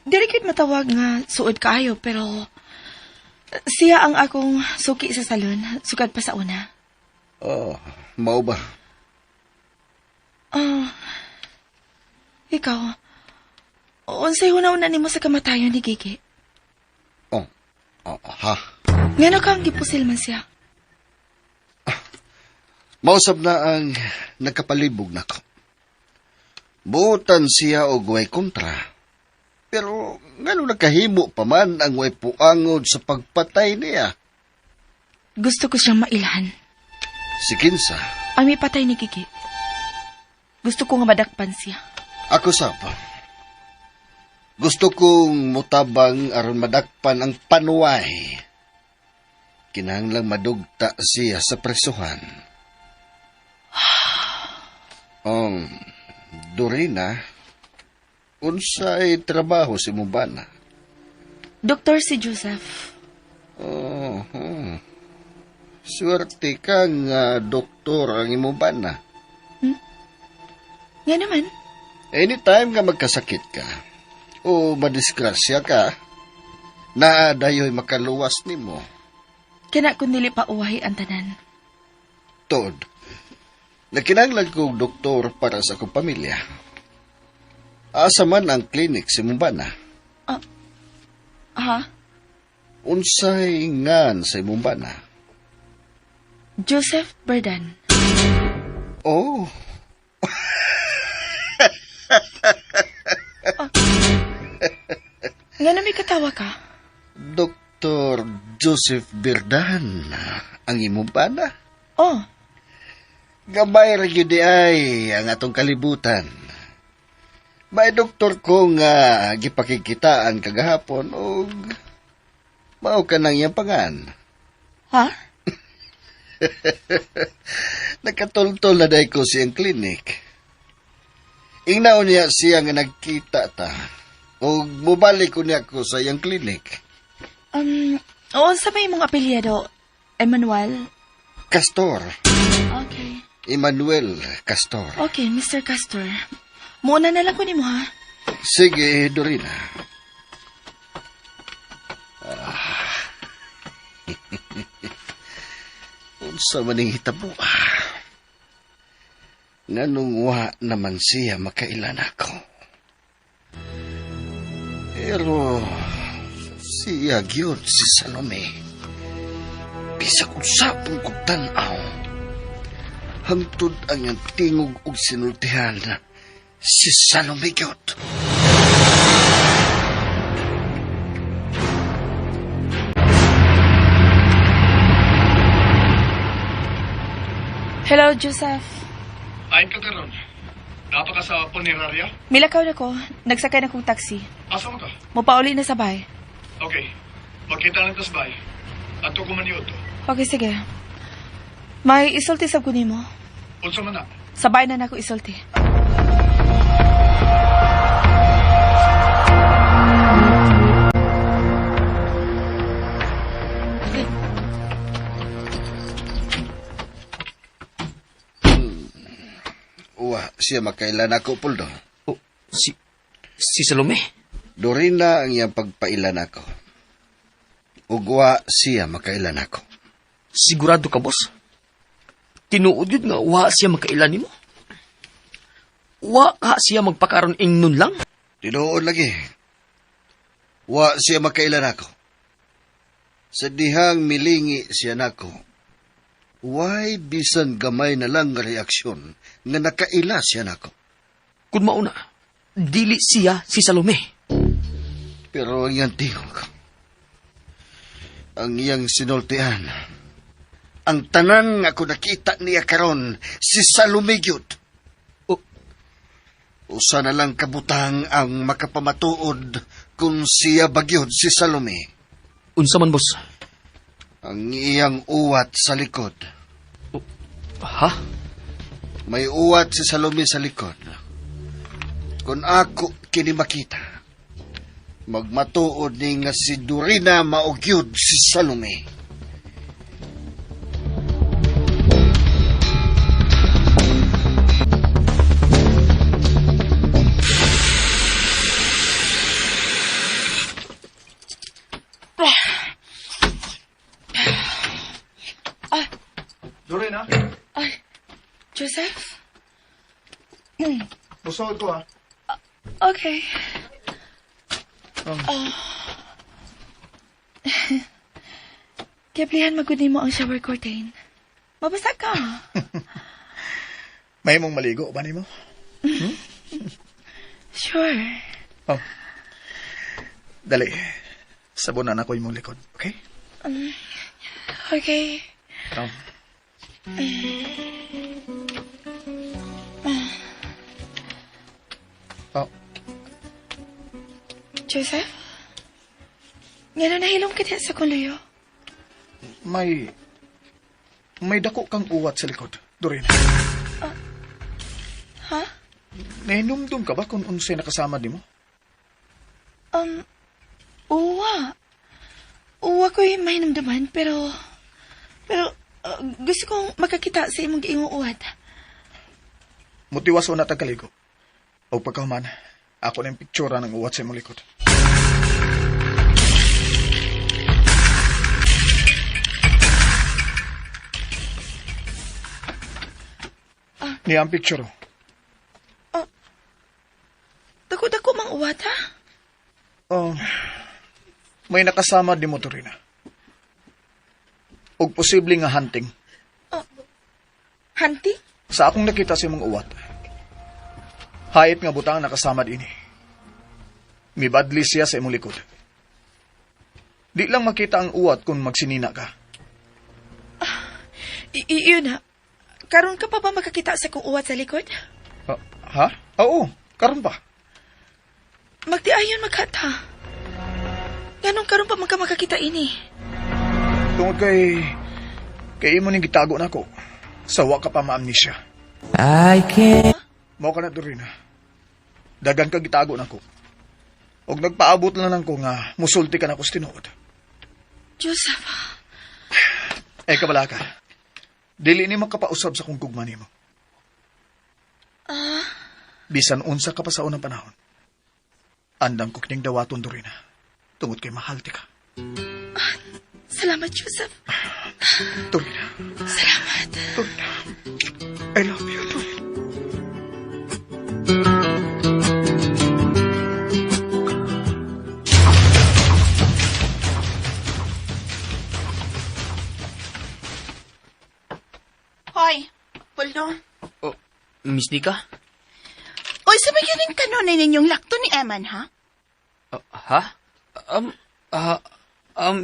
Dili gyud matawag nga suod kaayo pero siya ang akong suki sa salon, sukad pa sa una. Oh, mao ba? Oh, ikaw, unsay huna-huna nimo sa kamatayon ni Gigi? Oh, oh ha. Ngano kang gipusil man siya? Mausab na ang nagkapalibog nako. Buotan siya og way kontra. Pero ngano nakahimo pa man ang way puangod sa pagpatay niya? Gusto ko siyang mailhan. Si Kinsa, Ang may patay ni Gigi. Gusto ko nga madakpan siya. Ako sab. Gusto kong mutabang aron madakpan ang panuway. Kinahanglang madugta siya sa presuhan. Dorina, unsay trabaho si Mubana? Doktor si Joseph. Oh. Swerte ka nga doktor ang imong bana. Nga naman. Anytime nga magkasakit ka o madisgrasya ka, naa dayoy makaluwas nimo. Kina kun dili pa uwahi ang tanan. Tod, nakinahanglan kong doktor para sa akong pamilya. Asa man ang klinik si imong bana? Ha? Unsay ngan sa imong bana? Joseph Berdan. Oh. Nga na may katawa ka? Dr. Joseph Berdan ang imong bana? Oh. Gabay ra gyud di ay ang atong kalibutan. May doktor ko nga gipakikitaan kagahapon og mao ka nang iyang pangan. Ha? Nakatultol na day ko siyang klinik. Ingnaon niya siya nga nagkita ta. Og mubalik ko niya ko sa iyang klinik. Oo, sa may mong apelyido, Emmanuel? Castor. Okay. Emmanuel Castor. Okay, Mr. Castor. Muna na lang ko nimo, ha? Sige, Dorina. Unsa man ning hitabo? Nganong wa naman siya makailan ako. Pero siya gyud si Salome. Bisag usapon kog tan-aw. Hangtod ang iyang tingog og sinultihan si Salome gyud. Hello, Joseph. Ayon ka karon. Napa ka sa punerarya? Milakaw na ko. Nagsakay na kong taxi. Asa man ka? Mupauli na sa bahay. Okay. Magkita lang tas bahay. Ato ko man to. Okay, sige. May isulti sab ko nimo. Unsa man na? Sabay na nako isulti. Wa siya makailan ako, Poldo. Oh, si Salome? Dorina ang iyang pagpailan ako. Ug wa siya makailan ako. Sigurado ka, boss? Tinuod yun nga, wa siya makailan nimo? Wa ka siya magpakaron ingnon lang? Tinuod lagi. Wa siya makailan ako. Sa dihang milingi siya nako, way bisan gamay na lang nga reaksyon nga nakaila siya nako. Kung mauna, dili siya si Salome. Pero ang iyang tingog, ang iyang sinultian, ang tanan nga ako nakita niya karon si Salome gyud. Oh. Usa na lang kabutang ang makapamatuod kung siya bagyod si Salome. Unsa man, boss? Ang iyang uwat sa likod. Oh, ha? May uwat si Salome sa likod. Kung ako kini makita, magmatuod ni nga si Dorina maugyod si Salome. Dorina, Ay, Joseph? musuod ko ha. Okay. Oh. Oh. Kiablihan magud nimo ang shower curtain. Mabasa ka. May mong maligo ba nimo? Sure. Oh. Dali. Sabunan ako imong likod, okay? Okay. Oh. Oh, Joseph? Ngano nahilom ka diha sa kuluyo? May dako kang uwat sa likod, Dorina. Ha? Nahinumdum ka ba kung unsay nakasama di mo? Uwa. Uwa ko'y mahinumduman, pero gusto kong makakita sa imong giingong uwat. Mutiwas na tagkaligo. O pagkahuman, ako na yung pictura ng uwat sa imong likod. Niya ang picture. Dako-dako mang uwat, ha? Oh, may nakasama di mo, Dorina. Og posible nga hunting. Hunting? Sa akong nakita sa imong uwat, hayop nga butang nakasama din eh. Mibadli siya sa imong likod. Di lang makita ang uwat kung magsinina ka. Yun na. Karon ka pa ba makakita sa kong uwat sa likod? Ha? Oo, karon pa. Magtiayon magkata. Ganong karon pa man ka makakita ini? Tungod kay imo ning gitago nako. Sawa ka pa ma-amnesia. I can't. Mao ka na, Dorina. Dagan ka gitago nako. Og nagpaabot lang lang ko nga musulti ka nako sa tinuod. Joseph. Ay, kabala ka. Dili ni makapausab sa kong gugma nimo. Bisan unsa ka pa sa unang panahon. Andam ko kining dawaton, Dorina. Tungod kay mahal ti ka. Salamat, Joseph. Dorina. Salamat. Dorina. I love you, Dorina. Hoy, Poldo. Oh, Miss Nika? Uy, sa may galing kanunay ninyong lakto ni Eman, ha? Ha?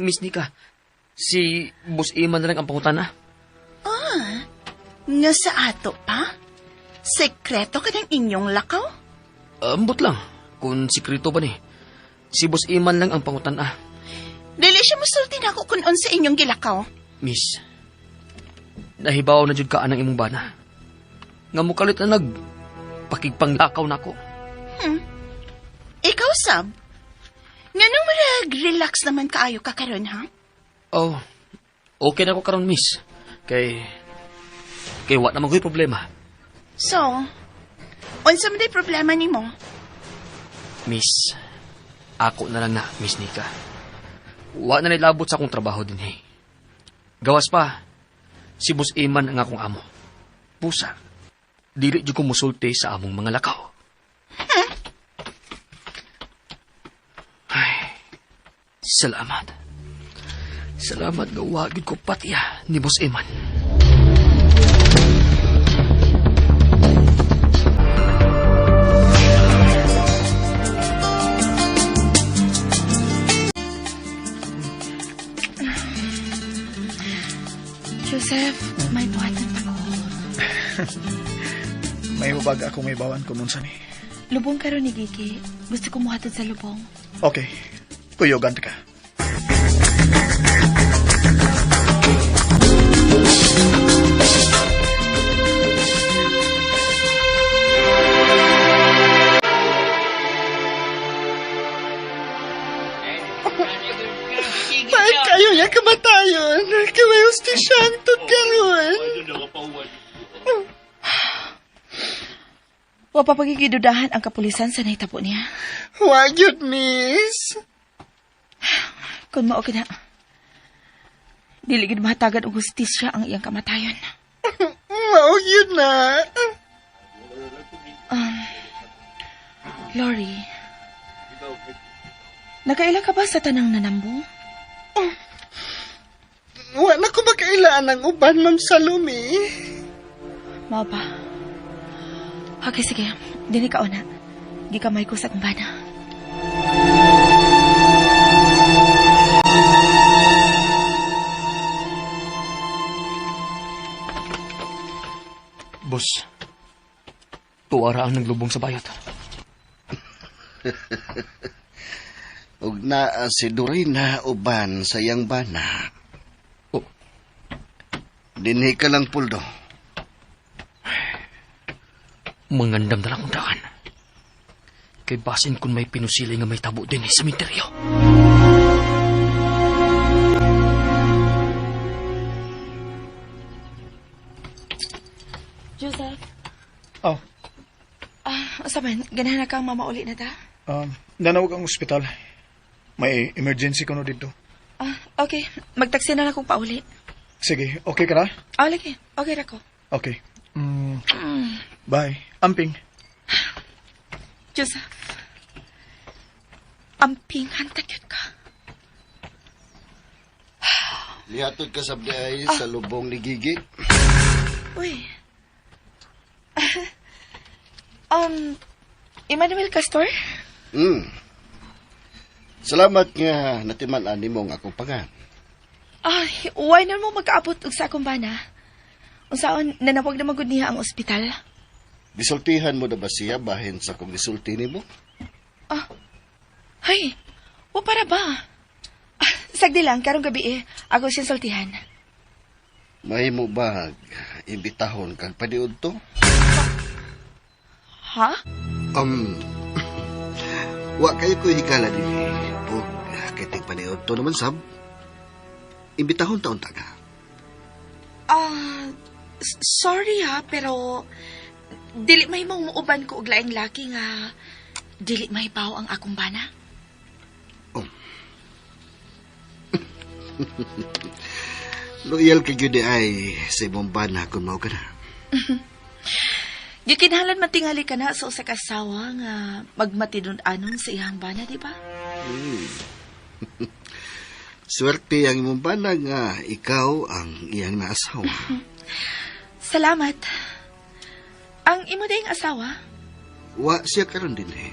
Miss Nika, si Boss Eman na lang ang pangutana. Nga sa ato pa? Sekreto ka ng inyong lakaw? Ambot lang, kung sikreto ba ni. Si Boss Eman lang ang pangutana. Dili siya musulti na ako kung unsa inyong gilakaw. Miss, nahibaw na jud ka anang imong bana. Nga mukalit na nag pakigpanglakaw nako. Ikaw, Sab? Nganong marag-relax naman kaayo ka karon, ha? Oh, okay na ko karon, miss. Kay wa naman ko'y problema. So, Unsa man day problema nimo? Miss, ako na lang na, Miss Nika. Wa na nilabot sa akong trabaho din eh. Gawas pa, si Boss Eman ang akong amo. Pusa, dili jud ko musulti sa among mga lakaw. Ay, salamat. Salamat nga wa gyud ko patiya ni Boss Eman. Joseph, may buhatan pa ko. May hubag ako may bawan ko nun ni. Lubong karon ni Gigi. Gusto ko muhatod sa lubong. Okay. Kuyogan ka. Ay, kayo ya kamatayon. Kay hostisya ang karon. Wa pa pagigidudahan ang kapulisan sa nahitabo niya. Wa gyud, miss. Kung mao na. Dili gid mahatagan og hustisya ang iyang kamatayon. Mao gyud na. Lori, nakaila ka ba sa tanang nanambong? Wa na ko makailaan ang uban, Ma'am Salome. Mao ba? Okay, sige. Dili ka una. Gikamay ko sa akong bana. Boss, tuwara ang naglubong sa bayot. Ug naa si Dorina uban sa iyang bana. Oh. Dinhi ka lang, Puldo. Mangandam na lang kong daan. Kay basin kung may pinusili nga may tabo din sa minteryo. Joseph. Oh, Asa man, ganahan na kang mamauli na ta? Nanawag ang ospital. May emergency ko no dito. Okay. Magtaksi na lang akong pauli. Sige, okay ka na? Ah, lagi. Okay ra ko. Okay. Bye. Amping. Joseph. Amping, hantag yun ka. Lihatod ka sa ay sa lubong ni Gigi. Uy. Emmanuel Castor? Salamat nga natiman-an nimo ang akong pangan. Ay, why na mo magkaabot og sa akong bana? Unsaon, nanawag na magud niya ang ospital? Gisultihan mo na ba siya bahin sa kung gisulti nimo? Ay, wa para ba? Sagdi lang, karong gabi eh. Ako siyang sultihan. Mahimo ba imbitahon kag paniud to? Ha? Wa kayo ko hikala dinhi. Ug kay ting paniud to naman sab. Imbitahon taon ta ka. Sorry ha, pero dili may muuban ko og laing laki nga dili mahibaw ang akong bana. Oh. Loyal ka gyud ay sa imong bana kung mao ka na. Gikinahanglan man tingali ka na sa usa ka asawa nga magmatidun-anon sa iyang bana, di ba? Swerte ang imong bana nga ikaw ang iyang naasawa. Salamat. Ang imo dayng asawa? Wa siya karon dinhi.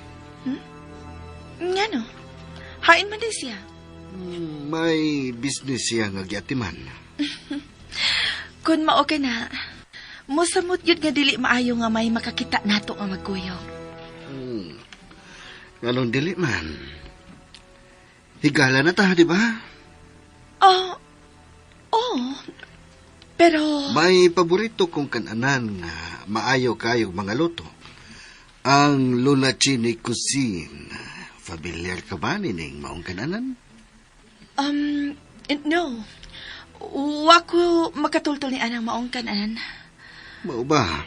Ngano? Hain man din siya. May business siya nga giatiman. Kun mao ka na, mosamot gyud nga dili maayo nga may makakita nato nga magkuyog. Nganong dili man? Higala na ta, di ba? Oh, oh. Pero may paborito kong kananan nga maayo kayo mga luto. Ang Lola Chini Cuisine. Familiar ka ba nining maong kananan? No. Wa ko makatultol ni anang maong kananan. Mao ba?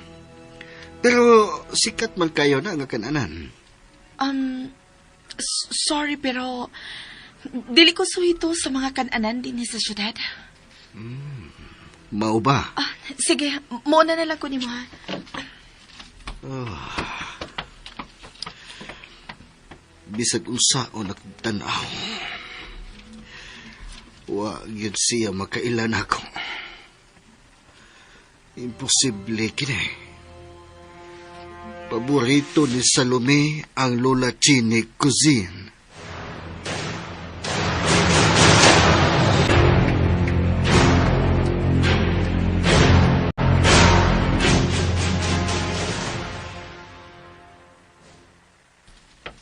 Pero sikat man kayo na nga kananan. Sorry pero dili ko suhito sa mga kananan din sa syudad. Mao ba? Ah, sige, muna na lang ko nimo ha. Bisag unsaon akong tan-aw. Wa gyud siya makailan ako. Imposible kini. Paborito ni Salome ang Lola Chini Cuisine.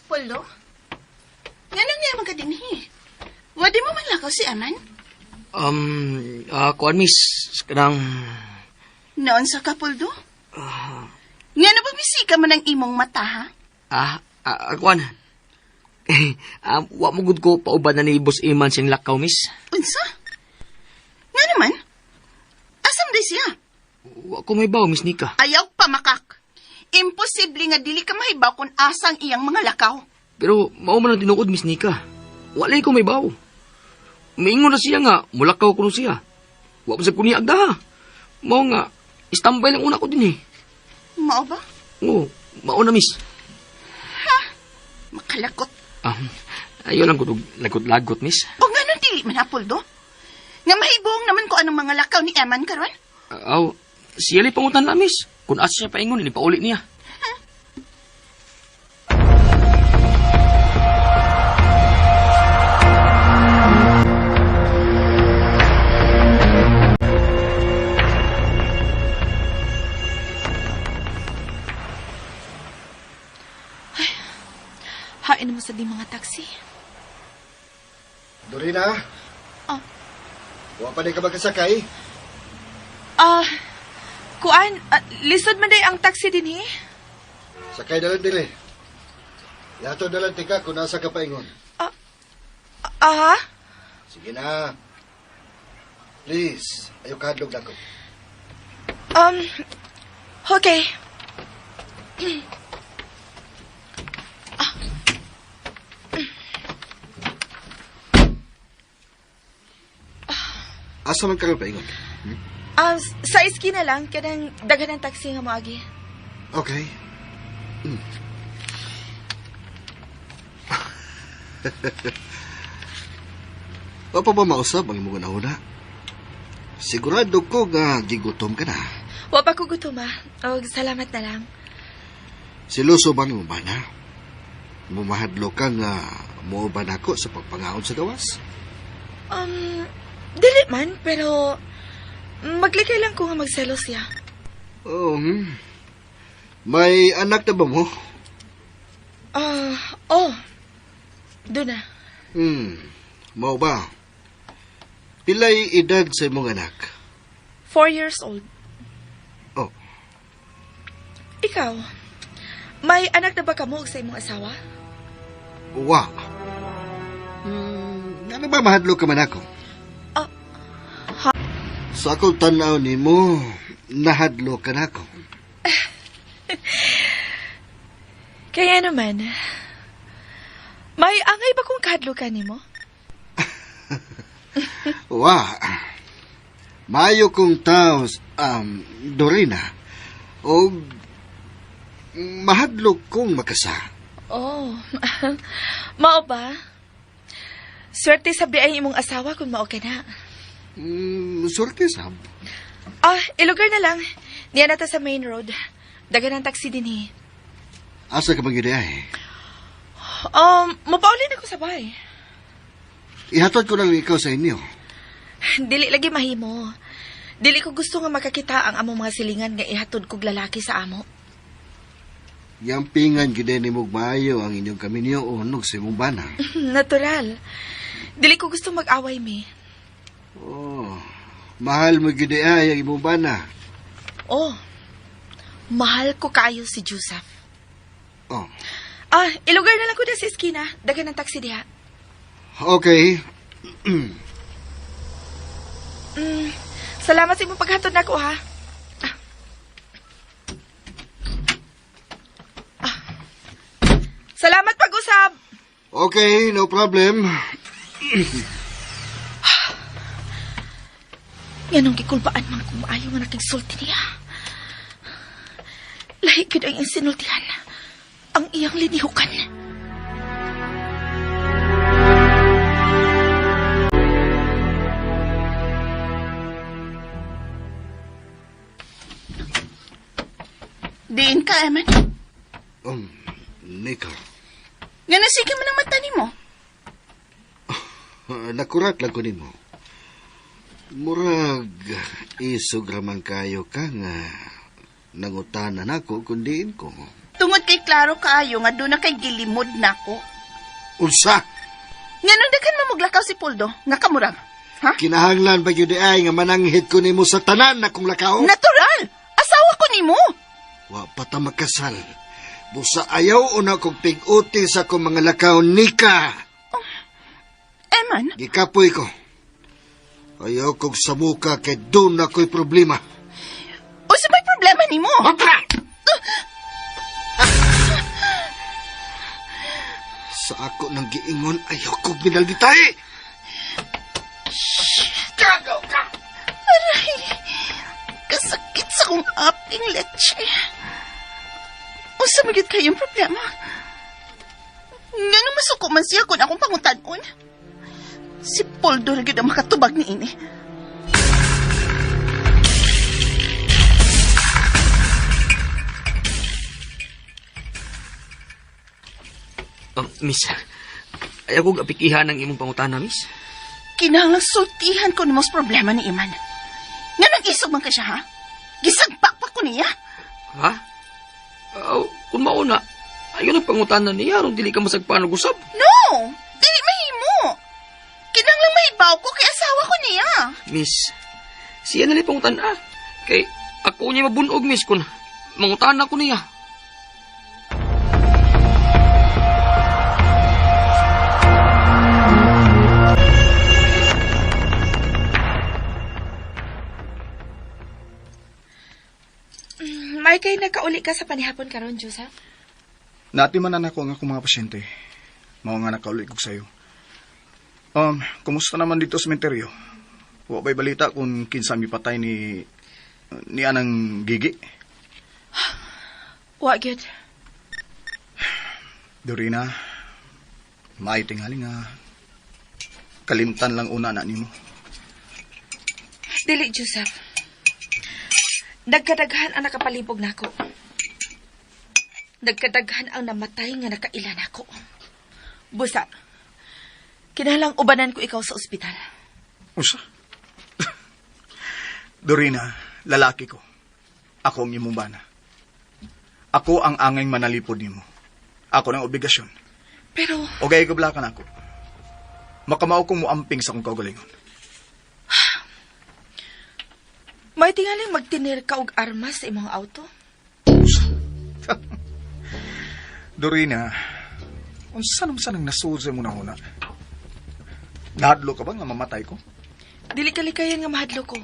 Polo? Nga nang niya ka dinhi? Wadi mo man lakaw si Aman? Kuan miss, kanang Noon sa kapuldo? Nga na ba misika man ang imong mata, ha? Kuan. Wa mo gud ko pauban na ni Boss Iman sing lakaw, miss. Unsa? Nga naman? Asam di siya? Wa ko may baw, Miss Nika. Ayaw pamakak. Imposible nga dili ka mahibaw kung asang iyang mga lakaw. Pero mao man ang tinuod, Miss Nika. Wala ko may baw. Miingon na siya nga, mulakaw kuno siya. Wa pa sa kuni agdaha. Mao nga, istambay lang una ko din eh. Mao ba? Oo, mao na, miss. Makalakot. Ayaw lang ko lagot-lagot, miss. O nga nung dili man hapuldo? Nga mahibong naman ko anong mga lakaw ni Eman karon? Aw, siya lay pangutan na, miss. Kung asa siya paingon, ini pauli niya. Hain mo sa di mga taxi. Dorina? Ah. Wa pa ni ka magkasakay? Kuan, lisod man day ang taxi din eh. Sakay na lang dili. Yato na lang tika kung nasa ka paingon. Aha? Sige na. Please, ayaw kahadlog na ko. Okay. Asa man karon paingon? Sa iski na lang, kanang daghan ng taxi nga moagi. Okay. Wa pa ba mausab ang imong una? Sigurado ko nga gigutom ka na. Wa pa ko gutom ah. Og salamat na lang. Siloso bang imong bana? Mumahadlo ka nga muuban ako sa pagpangaon sa gawas? Dili man, pero maglikay lang ko nga magselos siya. Oh, May anak na ba mo? Oh. Doon na. Mao ba? Pilay edad sa imong anak? 4 years old. Oh. Ikaw, may anak na ba kamo sa imong asawa? Wa. Ano ba mahadlok ka man ako? Ha? Sa akong tanaw nimo, nahadlok ka na ako. Kaya naman, may angay ba kung kahadlokan nimo? Wa. Maayo kong tao, Dorina, o mahadlok kong makasa. Oh, mao ba? Swerte sa biay imong asawa kung mao ka na. Swerte sab. Ilugar na lang. Niya na ta sa main road. Dagan ang taxi din eh. Asa ka magyud ay? Mapaulin ako sa bahay. Ihatod ko lang ikaw sa inyo. Dili lagi mahimo. Dili ko gusto nga makakita ang among mga silingan nga ihatod kog lalaki sa amo. Yampingan gyud ni mo maayo ang inyong kaminyo og sa imong bana. Natural. Dili ko gusto mag-away mi. Oh, mahal mo gyud ay ang imong bana. Oh. Mahal ko kaayo si Joseph. Oh. Ilugar na lang ko na sa eskina. Dagan ng taxi diha. Okay. Salamat sa imong paghatod nako ha. Okay, no problem. Nganong gikulbaan man kung maayo nga nakigsulti niya. Lahi gyud ang iyang sinultihan. Ang iyang linihukan. Diin ka, Eman. Nika, Nga nasige man ang mata nimo. nakurat lang ko nimo. Murag, isog raman kayo ka nga nangutanan ako kung diin ko. Tungod kay klaro kaayo nga doon na kay gilimod nako. Unsa? Nganong daghan mamuglakaw si Poldo nga kamurang? Ha? Kinahanglan ba yun ay nga mananghid ko nimo sa tanan na kong lakaw? Natural! Asawa ko nimo! Wa pa ta makasal. Busa ayaw una kong pig-uti sa akong mga lakaw nika. Eman, Gikapoy ko. Ayaw kong samuka kay doon ako'y problema. unsa may problema nimo? Obra! Sa ako nang giingon, ayaw kong binalditay! Gagaw ka! Aray! Kasakit sa kong aping leche. Unsa man gyud kayong problema? Ngano masuko man siya kung akong pangutan-on? Si Poldo ra gyud ang makatubag ni ini. Miss, ayaw kong apikihan ang imong pangutana, miss. Kinahanglang sultihan ko ni mos problema ni Iman. Nganong isog man ka siya, ha? Gisagpak pa ko niya. Ha? Kung mauna, ayaw ng pangutana niya, aron dili ka masagpan og usab. No! Dili mahimo. Kinahanglang mahibaw ko kay asawa ko niya. Miss, siya na lang pangutana. Kay ako niya mabunog, miss, kung mangutana ko niya. May kay nakauli ka sa panihapon karon, Joseph? Natimanan ako ang akong mga pasyente. Mao nga nakauli ko sa'yo. Kumusta naman dito sa sementeryo? Wa ba'y balita kung kinsa mipatay ni anang Gigi? Wa gyud. Dorina, maay tingali nga kalimtan lang una na nimo. Dili, Joseph. Nagkadaghan ang nakapalibog nako. Nagkadaghan ang namatay nga nakaila nako. Busa, kinahanglang ubanan ko ikaw sa ospital. Usa? Dorina, lalaki ko. Ako ang imong bana. Ako ang angay manalipod nimo. Ako ng obligasyon. Pero, O gay kablakan ako. Makamao kong muamping sa akong kaugalingon. May tingaling magtinir ka og armas sa imong auto? Dorina, unsa naman sanang nasuod sa imong nahuna? Nahadlo ka ba nga mamatay ko? Dili kalikayan nga mahadlo ko.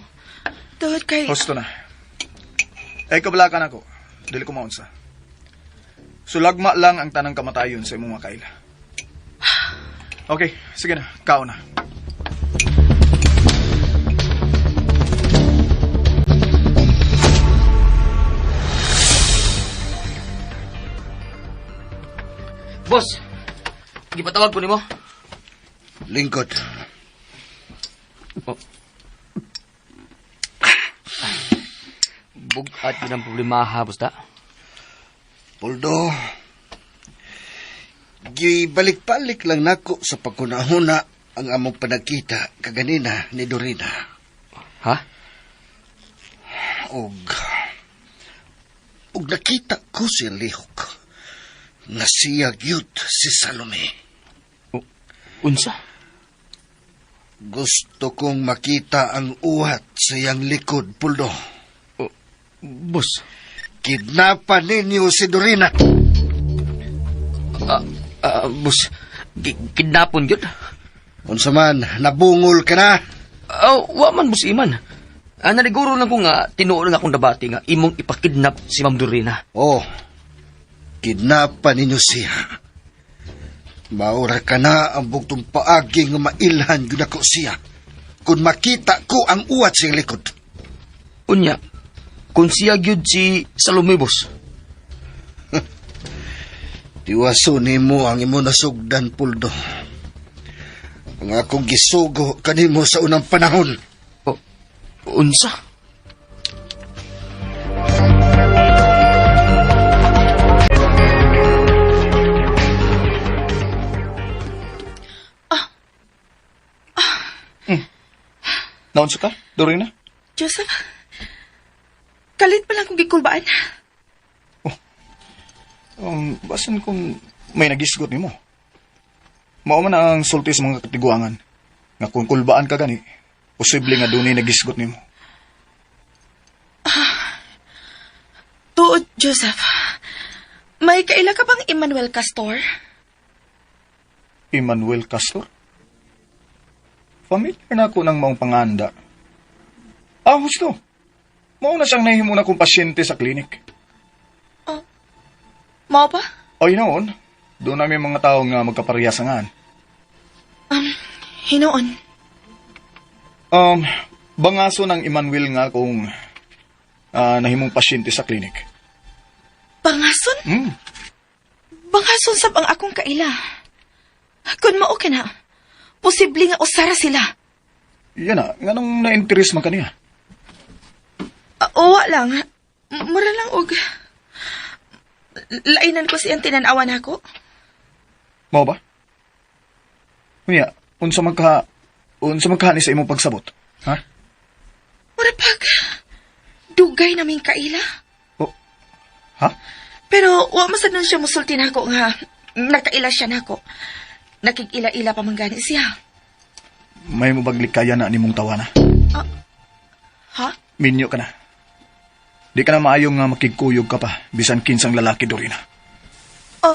Tuhod kay... Husto na. Ay kablakan ako. Dili ko maunsa. Sulagma lang ang tanang kamatayon sa imong makaila. Okay, sige na. Kao na. Boss, gipatawag ko nimo. Lingkod. Oh. Bugat yun ang problema ha, basta. Poldo, gibalik-balik lang nako sa pagkunahuna ang among panagkita kaganina ni Dorina. Ha? Og nakita ko si lihok na siya gyud si Salome. Unsa? Gusto kong makita ang uhat sa iyang likod, Puldo. Boss. Kidnapan ninyo si Dorina. Boss, kidnapon yun? Unsa man, nabungol ka na? Wa man, Boss Iman. Naliguro lang ko nga, tinuod nga akong nabati nga, imong ipakidnap si Ma'am Dorina. Oh, kidnapan ninyo siya. Maura ka na ang bugtong paagi nga mailhan gyud ako siya. Kung makita ko ang uwat siyang likod. Unya, kung siya gyud si Salome, boss. Tiwaso nimo ang imo nasugdan, Puldo. Ang akong gisugo kanimo sa unang panahon. O, unsa? Naunsa ka, Dorina? Joseph, kalit pa lang kong gikulbaan. Basan kung may nagisgot nimo. Mao man ang sulti sa mga katiguangan. Nga kung kulbaan ka gani, posible nga dunay nagisgot nimo. Tuod, Joseph. May kaila ka bang Emmanuel Castor? Emmanuel Castor? Familiar na ako ng maong panganda. Ah, husto. Mao na siyang nahimo na kong pasyente sa klinik. Mao ba? Ay noon, doon namin mga tao nga magkaparehasangan. Hinoon. Bangaso ng Emmanuel nga kung nahimong pasyente sa klinik. Bangason? Bangason sab ang akong kaila. Kung mao ka na, posible nga usara sila. Yan na, nganong na-interest man kaniya? Uwa lang. Mura lang og lainan ko siyang tinanawan ako. Mao ba? Unya, unsa man ka ni sa imong pagsabot? Ha? Mura pag dugay naming kaila. Oh. Ha? Pero wa masad nun siya musulti nako nga nakaila siya nako. Nakig-ila-ila pa man gani siya. May mo baglikaya na nimong tawana. Ha? Minyo ka na. Di ka na maayong nga makigkuyog ka pa bisan kinsang lalaki, Dorina. Oh.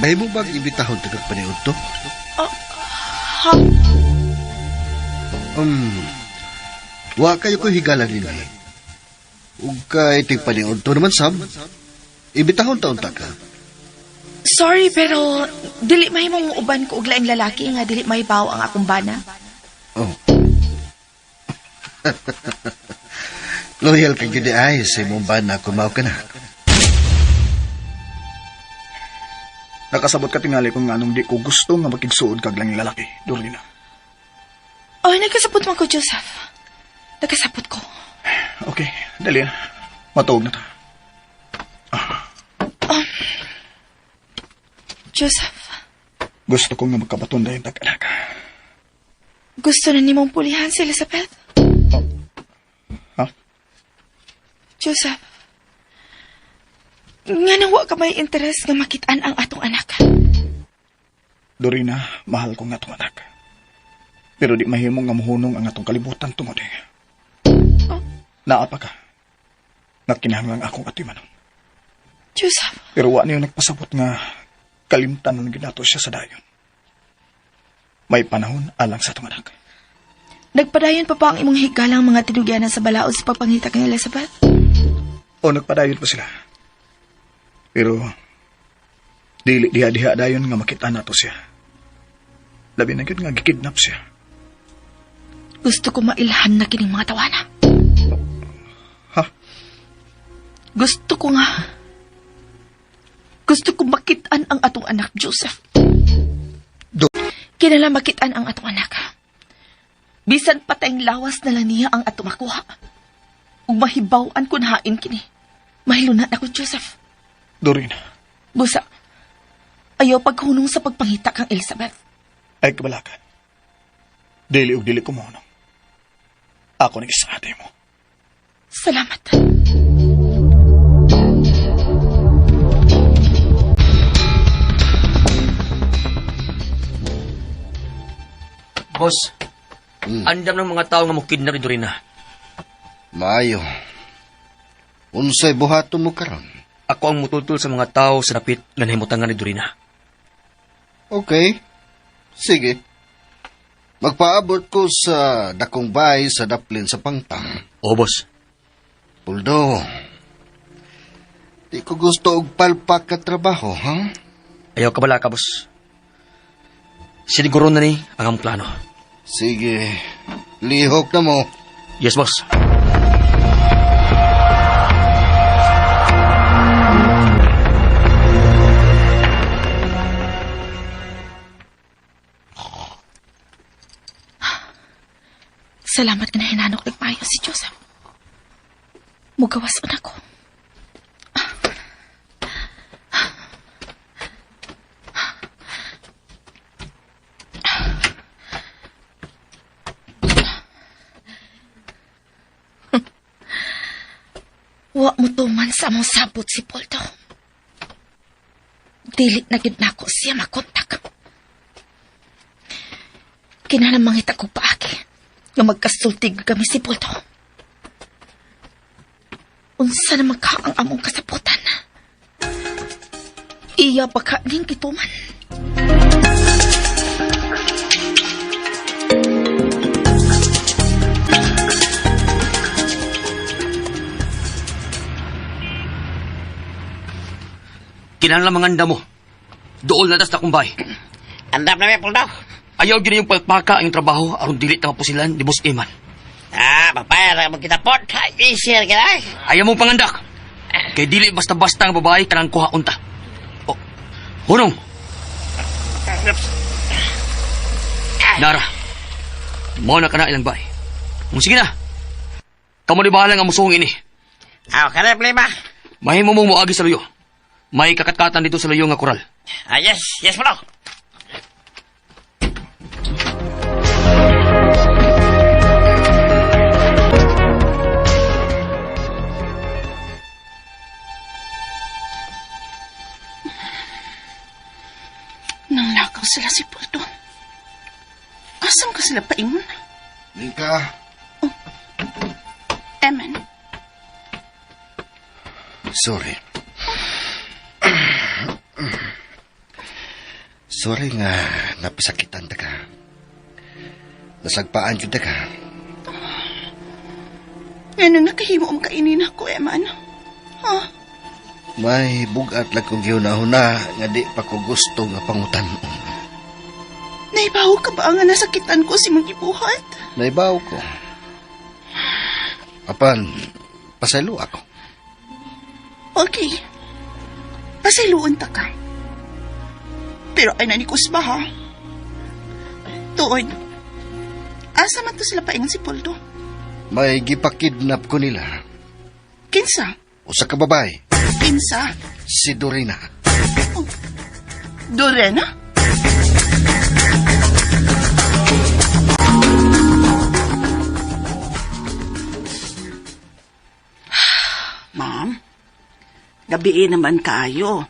May mo bang imbitahon tagak paniud to? Oh, ha? Wa kayo ko higala nila. Ug kay tig paniud to naman sab. Imbitahon taon ta ka. Sorry pero dili mahimong uban ko og laing lalaki nga dili mahibaw ang akong bana. Oh. Loyal ka gyud ay sa imong bana kung mao ka na. Nakasabot ka tingali kung anong di ko gusto nga makigsuod kag lang lalaki, Dorina. Oh, nagkasabot man ko, Joseph. Nagkasabot ko. Okay, dali na. Matuog na ta. Joseph, Gusto ko nga magkabaton dayon tag-anak. Gusto na nimong pulihan si Elizabeth? Oh. Ha? Joseph, nga nang wa ka may interes nga makitaan ang atong anak. Dorina, mahal ko nga atong anak. Pero di mahimong nga muhunong ang atong kalibutan tungod eh. Oh. Naa pa ka. Nakinahanglang akong atimanon. Joseph. Pero wa niyo nagpasabot nga kalimtan nun ginato siya sa dayon. May panahon alang sa atong anak. Nagpadayon pa pa ang imong higalang mga tinugyanan sa balaod sa pagpangita kay Elizabeth? O, nagpadayon pa sila. Pero dili diha-diha dayon nga makita nato siya. Labi na gyud nga gikidnap siya. Gusto ko mailhan na kining mga tawana. Ha? Gusto ko nga. Gusto ko makitaan ang atong anak, Joseph. Kinala makitaan ang atong anak. Bisan patayng lawas na lang niya ang atong makuha. Ug mahibaw-an kun hain kini. Mahiluna na ko, Joseph. Dorina. Busa, ayaw paghunong sa pagpangita kang Elizabeth. Ay, kabalakan. Dili og dili ko mohunong. Ako nang isa ate mo. Salamat. Boss, andam ng mga tao nga mo kidnap ni Dorina. Maayo. Unsay buhaton mo karon? Ako ang mutultul sa mga tao sa dapit nga nahimutangan ni Dorina. Okay. Sige. Magpaabot ko sa dakong bay sa daplin sa Pangtang. Oo, boss. Puldo. Di ko ko gusto og palpak ka trabaho, ha? Ayaw ka bala ka, boss. Siniguro na ni ang among plano. Sige, lihok na mo. Yes, boss. Salamat nga nahinanok nagmayo si Joseph. Mugawas na ko. Wa mo tuman sa among sabot si Poldo. Dili na gid nako siya makontak. Kinahanglan mangita ko paagi nga magkasultig kami si Poldo. Unsa naman ka ang among kasaputan? Iya ba ka ning gituman? Kinahanglan manganda mo. Dool na tas na kumbay. Andam na may Poldo. Ayaw gina yung palpaka ang trabaho aron dili ta mapusilan ni Boss Eman. Ah, papaya na kita pot. Easy ka na. Ayaw mong pangandak. Kay dili basta-basta ang babae kanang kuha unta. Oh, hunong. Nara, mo na ka na ilang bay. Mung sige na. Kamo ni bahala nga musuhong ini. Ah, kada problema. Mahimo mong moagi sa luyo. May kakatkatan dito sa luyo nga koral. Ah, yes, yes, Poldo. Nanglakaw sila si Poldo. Asam ka sila paingon? Nika, Eman, sorry. Sorry nga napasakitan ta ka. Nasagpaan jud ta ka. Ngano nakahimo ang kainin ako, Eman? Ha? May bugat lang kong gihuna-huna nga di pa ko gusto nga pangutan-on. Naibaw ka ba nga nasakitan ko si mong gibuhat? Naibaw ko. Apan, pasaylo ako. Okay. Pasayloon ta ka. Pero ay na ni Kusba, ha? Tuod. Asa man to sila paingon si Poldo? May gipakidnap ko nila. Kinsa? Usa ka babae, Kinsa? si Dorina. Oh. Dorena? Ma'am, gabi naman kayo.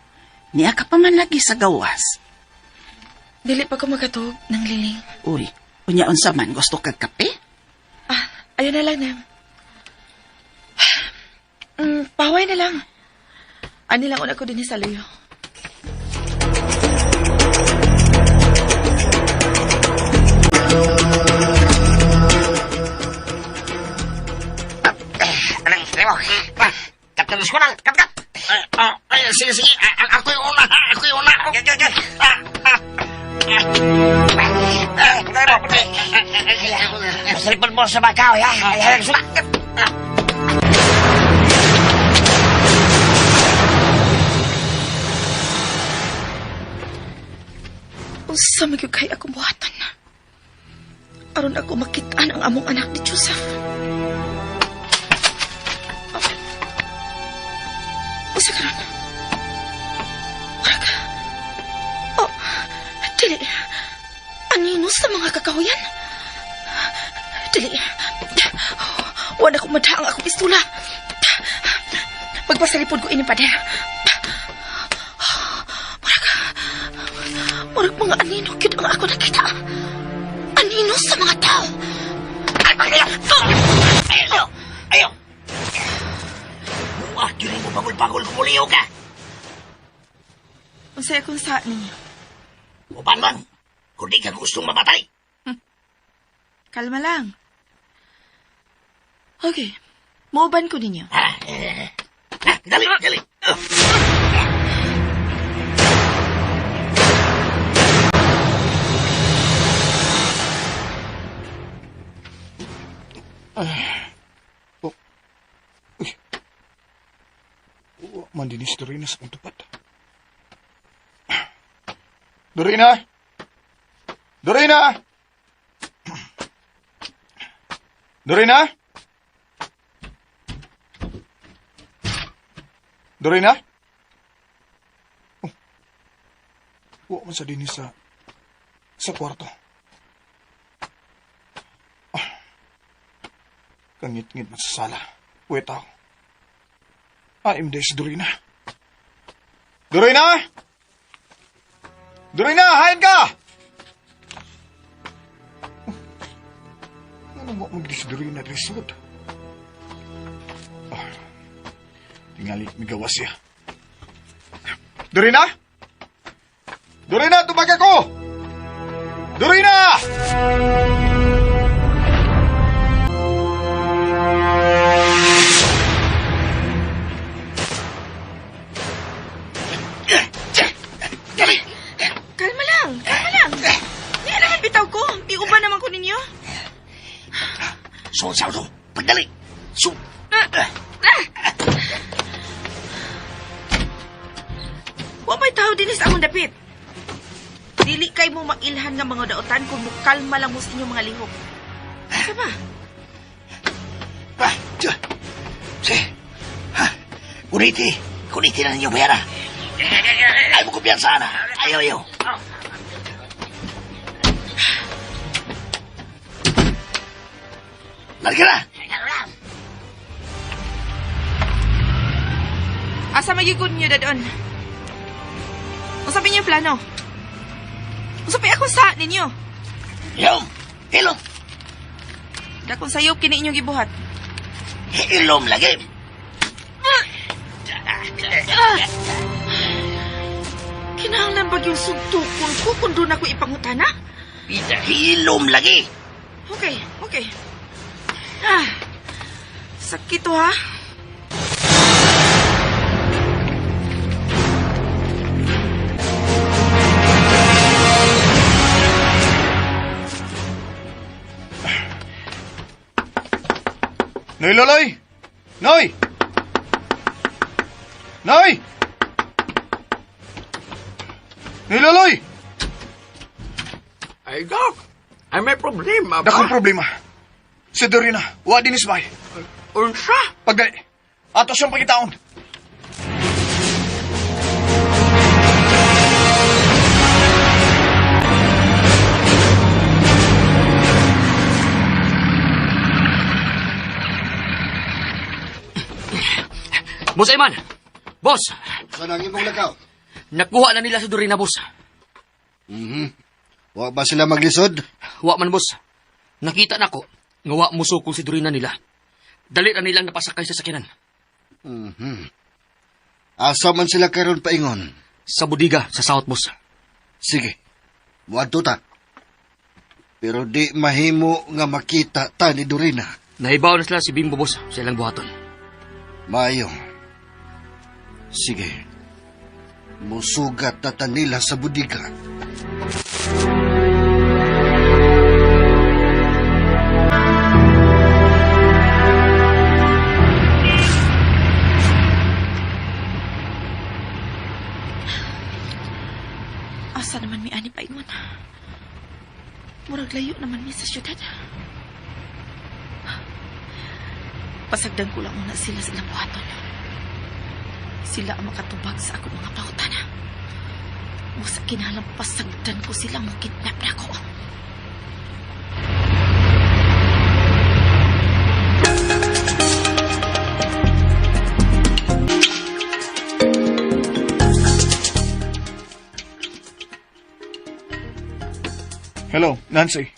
Niya ka pa man lagi sa gawas. Dili pa ko makatug ng liling. Uy, unya unsa man gusto kag kape? Ah, ayun na lang, Nem. Paway na lang. Ani lang una ko din sa luyo. Anong mo? Kapten Escoral, kap kap. Ay, sige, sige. Ako yung una, ha? Ako yung una. Okay, okay, okay. Masalipon mo sa bakaw, ha? Ay, ay, sula. Unsa man gyud kay akong buhatan na. Aron ako makitaan ang among anak ni Joseph. Oh. Unsa karon? Murag. Oh, dili. Anino sa mga kakahuyan? Dili. Wala ko madaang akong pistula. Magpasalipod ko ini pader. Murag. Murag mga anino gyud ang ako nakita. Anino sa mga tao. Ay, ayaw! Ayaw! Ayaw! Wah, dili mo bagol-bagol kumuliyo ka. Unsay akong sa ninyo? Upan man, kung di ka gustong mamatay. Kalma lang. Okay. Muuban ko ninyo. Ha? Dali, dali. man din si Dorina sa akong tupad. Dorina! Dorina! Dorina? Dorina? Oh. Wa man sa dinhi sa kwarto. Ah. Kangit-ngit man sa sala. Wait ako. I'm si Dorina. Dorina! Dorina, hain ka! Ano mo mag si Dorina diri sud? Ah, tingali migawas siya. Dorina! Dorina, tubag ako! Dorina! Kalma lang, kalma lang. Niya naman bitaw ko. Iuban naman ko ninyo. So, so, so. Pagdali. So, Wa may tao dinhi sa among dapit. Dili kay mo mailhan nga mga daotan kung mukalma lang mo sa inyong mga lihok. Asa ba? Ah, si. Ha. Kuniti. Kuniti na ninyo pera. Ay mo kumpiyansa na. Ayaw, ayaw. Larga na. Asa magigud niyo dadon? Unsa pa inyong plano? Unsa pa ako sa ninyo? Ilom. Ilom. Dakong sayop kini inyong gibuhat. Ilom lagi. Kinahanglan ba yung suntukon ko kung doon ako ipangutana? Ilom lagi. Okay, okay. Ah, sakit to ha. Noy, Loloy! Noy! Noy! Noy, Loloy! Ay, Doc. Ay, may problema ba? Dakong problema. Si Dorina, wa dinis bay. Unsa? Pagdali, ato siyang pagitaon. Boss Eman! Boss! Saan ang imong lakaw? Nakuha na nila si Dorina, boss. Wa ba sila maglisod? Wa man, boss. Nakita na ko nga wa musukol si Dorina nila. Dali na nilang napasakay sa sakyanan. Asa man sila karon paingon? Sa budiga, sa South, boss. Sige, muadto ta. Pero di mahimo nga makita ta ni Dorina. Nahibaw na sila si Bimbo, boss, sa ilang buhaton. Maayo. Sige. Musugat na ta nila sa budiga. Asa naman mi ani paingon? Murag layo naman mi sa syudad. Pasagdan ko lang muna sila sa ilang buhaton. Sila ang makatubag sa akong mga pangutana. Musa kinahanglan pasagdan ko sila mo kidnap na ako. Hello, Nancy.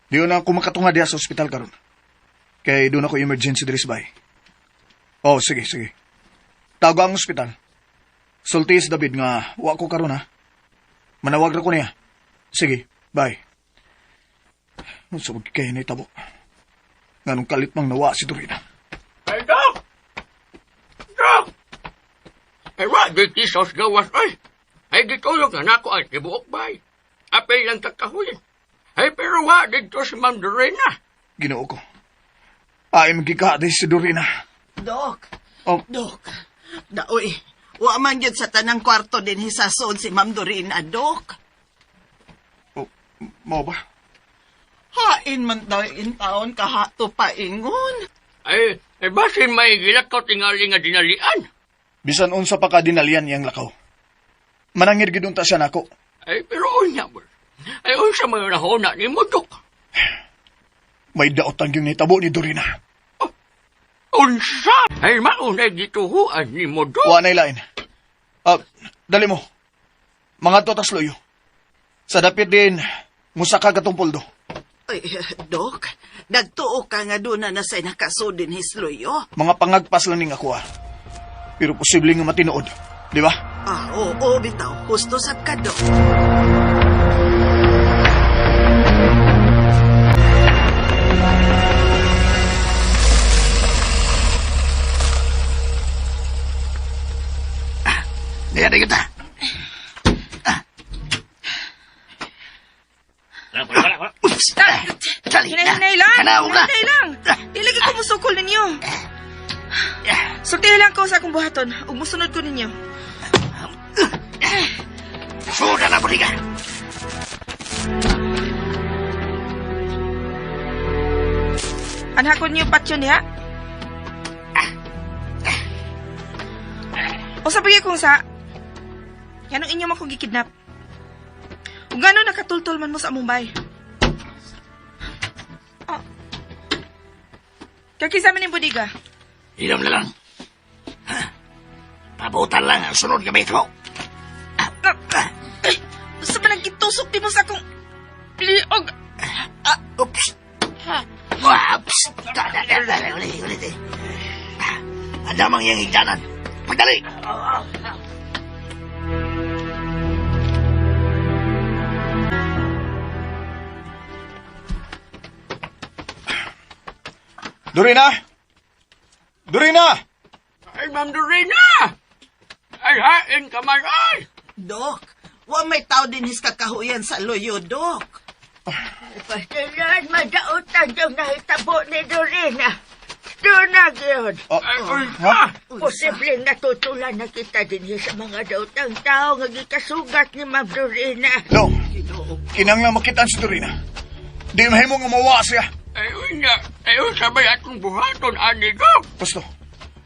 Di na ako makatunga diha sa ospital karon. Kay doon ako emergency diri sa bay. Oh, sige, sige. Tawag ang ospital. Sulti si David nga wa ko karon ha. Manawag ra ko niya. Sige, bye. Unsa man kay nahitabo? Nganong kalit mang nawa si Dorina. Ay, Doc! Doc! Ay, wa, di sos gawas, ay. Ay, gitulog na nako ang tibuok bay. Apil lang kakahuyin. Ay, pero wa, dito si Ma'am Dorina. Ginoo ko. Ay, magkikaaday si Dorina. Dok, Oh, Dok, Daoy, wa man gyud sa tanang kwarto din hisason si Ma'am Dorina, Dok. Oh, mao ba? Hain man daw in taon kahato paingon. Ay, ay basin may gilakaw tingali nga dinalian. Bisan unsa pa ka dinalian iyang lakaw. Manangir gid unta siya nako. Ay, pero unya, boss. Ay, unsa may nahuna ni mo, Dok. May daotan yung nitabo ni Dorina. Unsa? Ay, maunay gituhuan ni mo, Dok. Wa nay lain. Ah, dali mo. Mga to tas loyo. Sa dapit din, musaka katong poldo. Ay, Dok, nagtuo ka nga doon na nasa nakasudin hisloyo. Mga pangagpas lang ning ako ah. Pero posible nga matinuod. Di ba? Ah, oo, bitaw. Husto sab ka, Dok. Daya na kita. Dali na. Hinay-hinay lang. Kanaog na. Hinay-hinay lang. Di lagi ko musukol ninyo. Sultihan lang ko sa akong buhaton. Ug musunod ko ninyo. Suda na buliga. Anhakon niyo patyon diha. O sa bagay kung sa, yanong inyo man kong gikidnap. Ug ngano nakatultol man mo sa among bay? Oh. Kakisa man ning budiga. Inom na lang. Ha? Pabutan lang ang sunod nga metro. Ay, sa man nagkitusok di mo sa akong liog. Ah, oops. Oops. Dali, dali, ulit, ulit eh. Ah, Ang damang iyang higdanan. Pagdali! Dorina! Dorina! Ay, Ma'am Dorina! Ay, hain ka man, ay! Dok, wa may tao din his kakahuyan sa loyo, Dok. Pastilan, madaotan yung nahitabo ni Dorina. Doon na yun. Oh, Ay, unsa? ha? Posibleng natutulan na kita din sa mga daotang tao nga gikasugat ni Ma'am Dorina. No. Kinanglang makitaan si Dorina. Di mahimo nga mawa siya. Ay, unya. Ay, unsa may atong buhaton, ani, Dok? Gusto,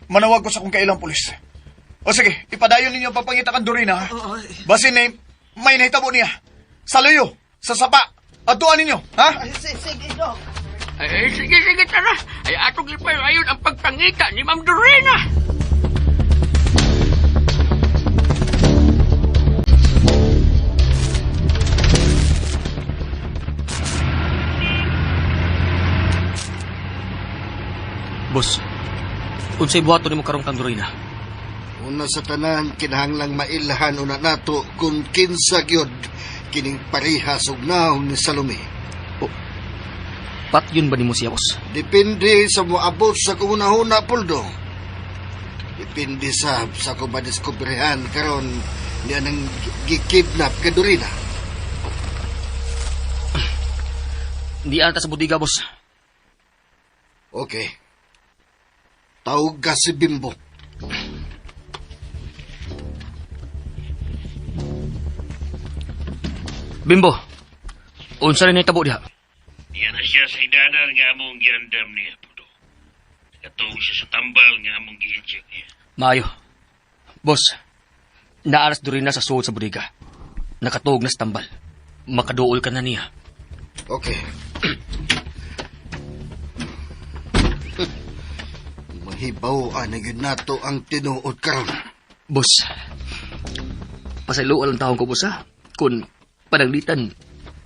manawag ko sa kung kailang pulis. O sige, ipadayon ninyo ang pagpangita kan Dorina. Ha? Oo. Basin na may nahitabo niya. Sa luyo, sa sapa, atuan ninyo, ha? Ay, sige, Dok. Ay, ay, sige, sige, tara. Ay, atong ipayayon ang pagpangita ni Ma'am Dorina. Boss, unsay buhaton nimo karong kang Dorina? Una sa tanan, kinahanglang mailhan una nato kung kinsa gyud kining parihas og naong ni Salome. Patyon ba nimo siya, boss? Depende sa moabot sa kumunahuna, Puldo. Depende sa kung madiskubrehan karon ni anang gikidnap kay Dorina. Hindi ata sa budiga, boss. Okay. Tawag ka si Bimbo. Bimbo, unsa rin nahitabo diha? Yan na siya sa hidanan nga among giandam niya, Pudo. Nakatuog siya sa tambal nga among gi-check niya. Maayo. Boss, naaras Dorina sa suod sa budiga. Nakatuog na sa tambal. Makaduol ka na niya. Okay. Mahibaw na gyud nato ang tinuod karon. Boss, pasayloan ang taong ko, boss, ha? Kung pananglitan,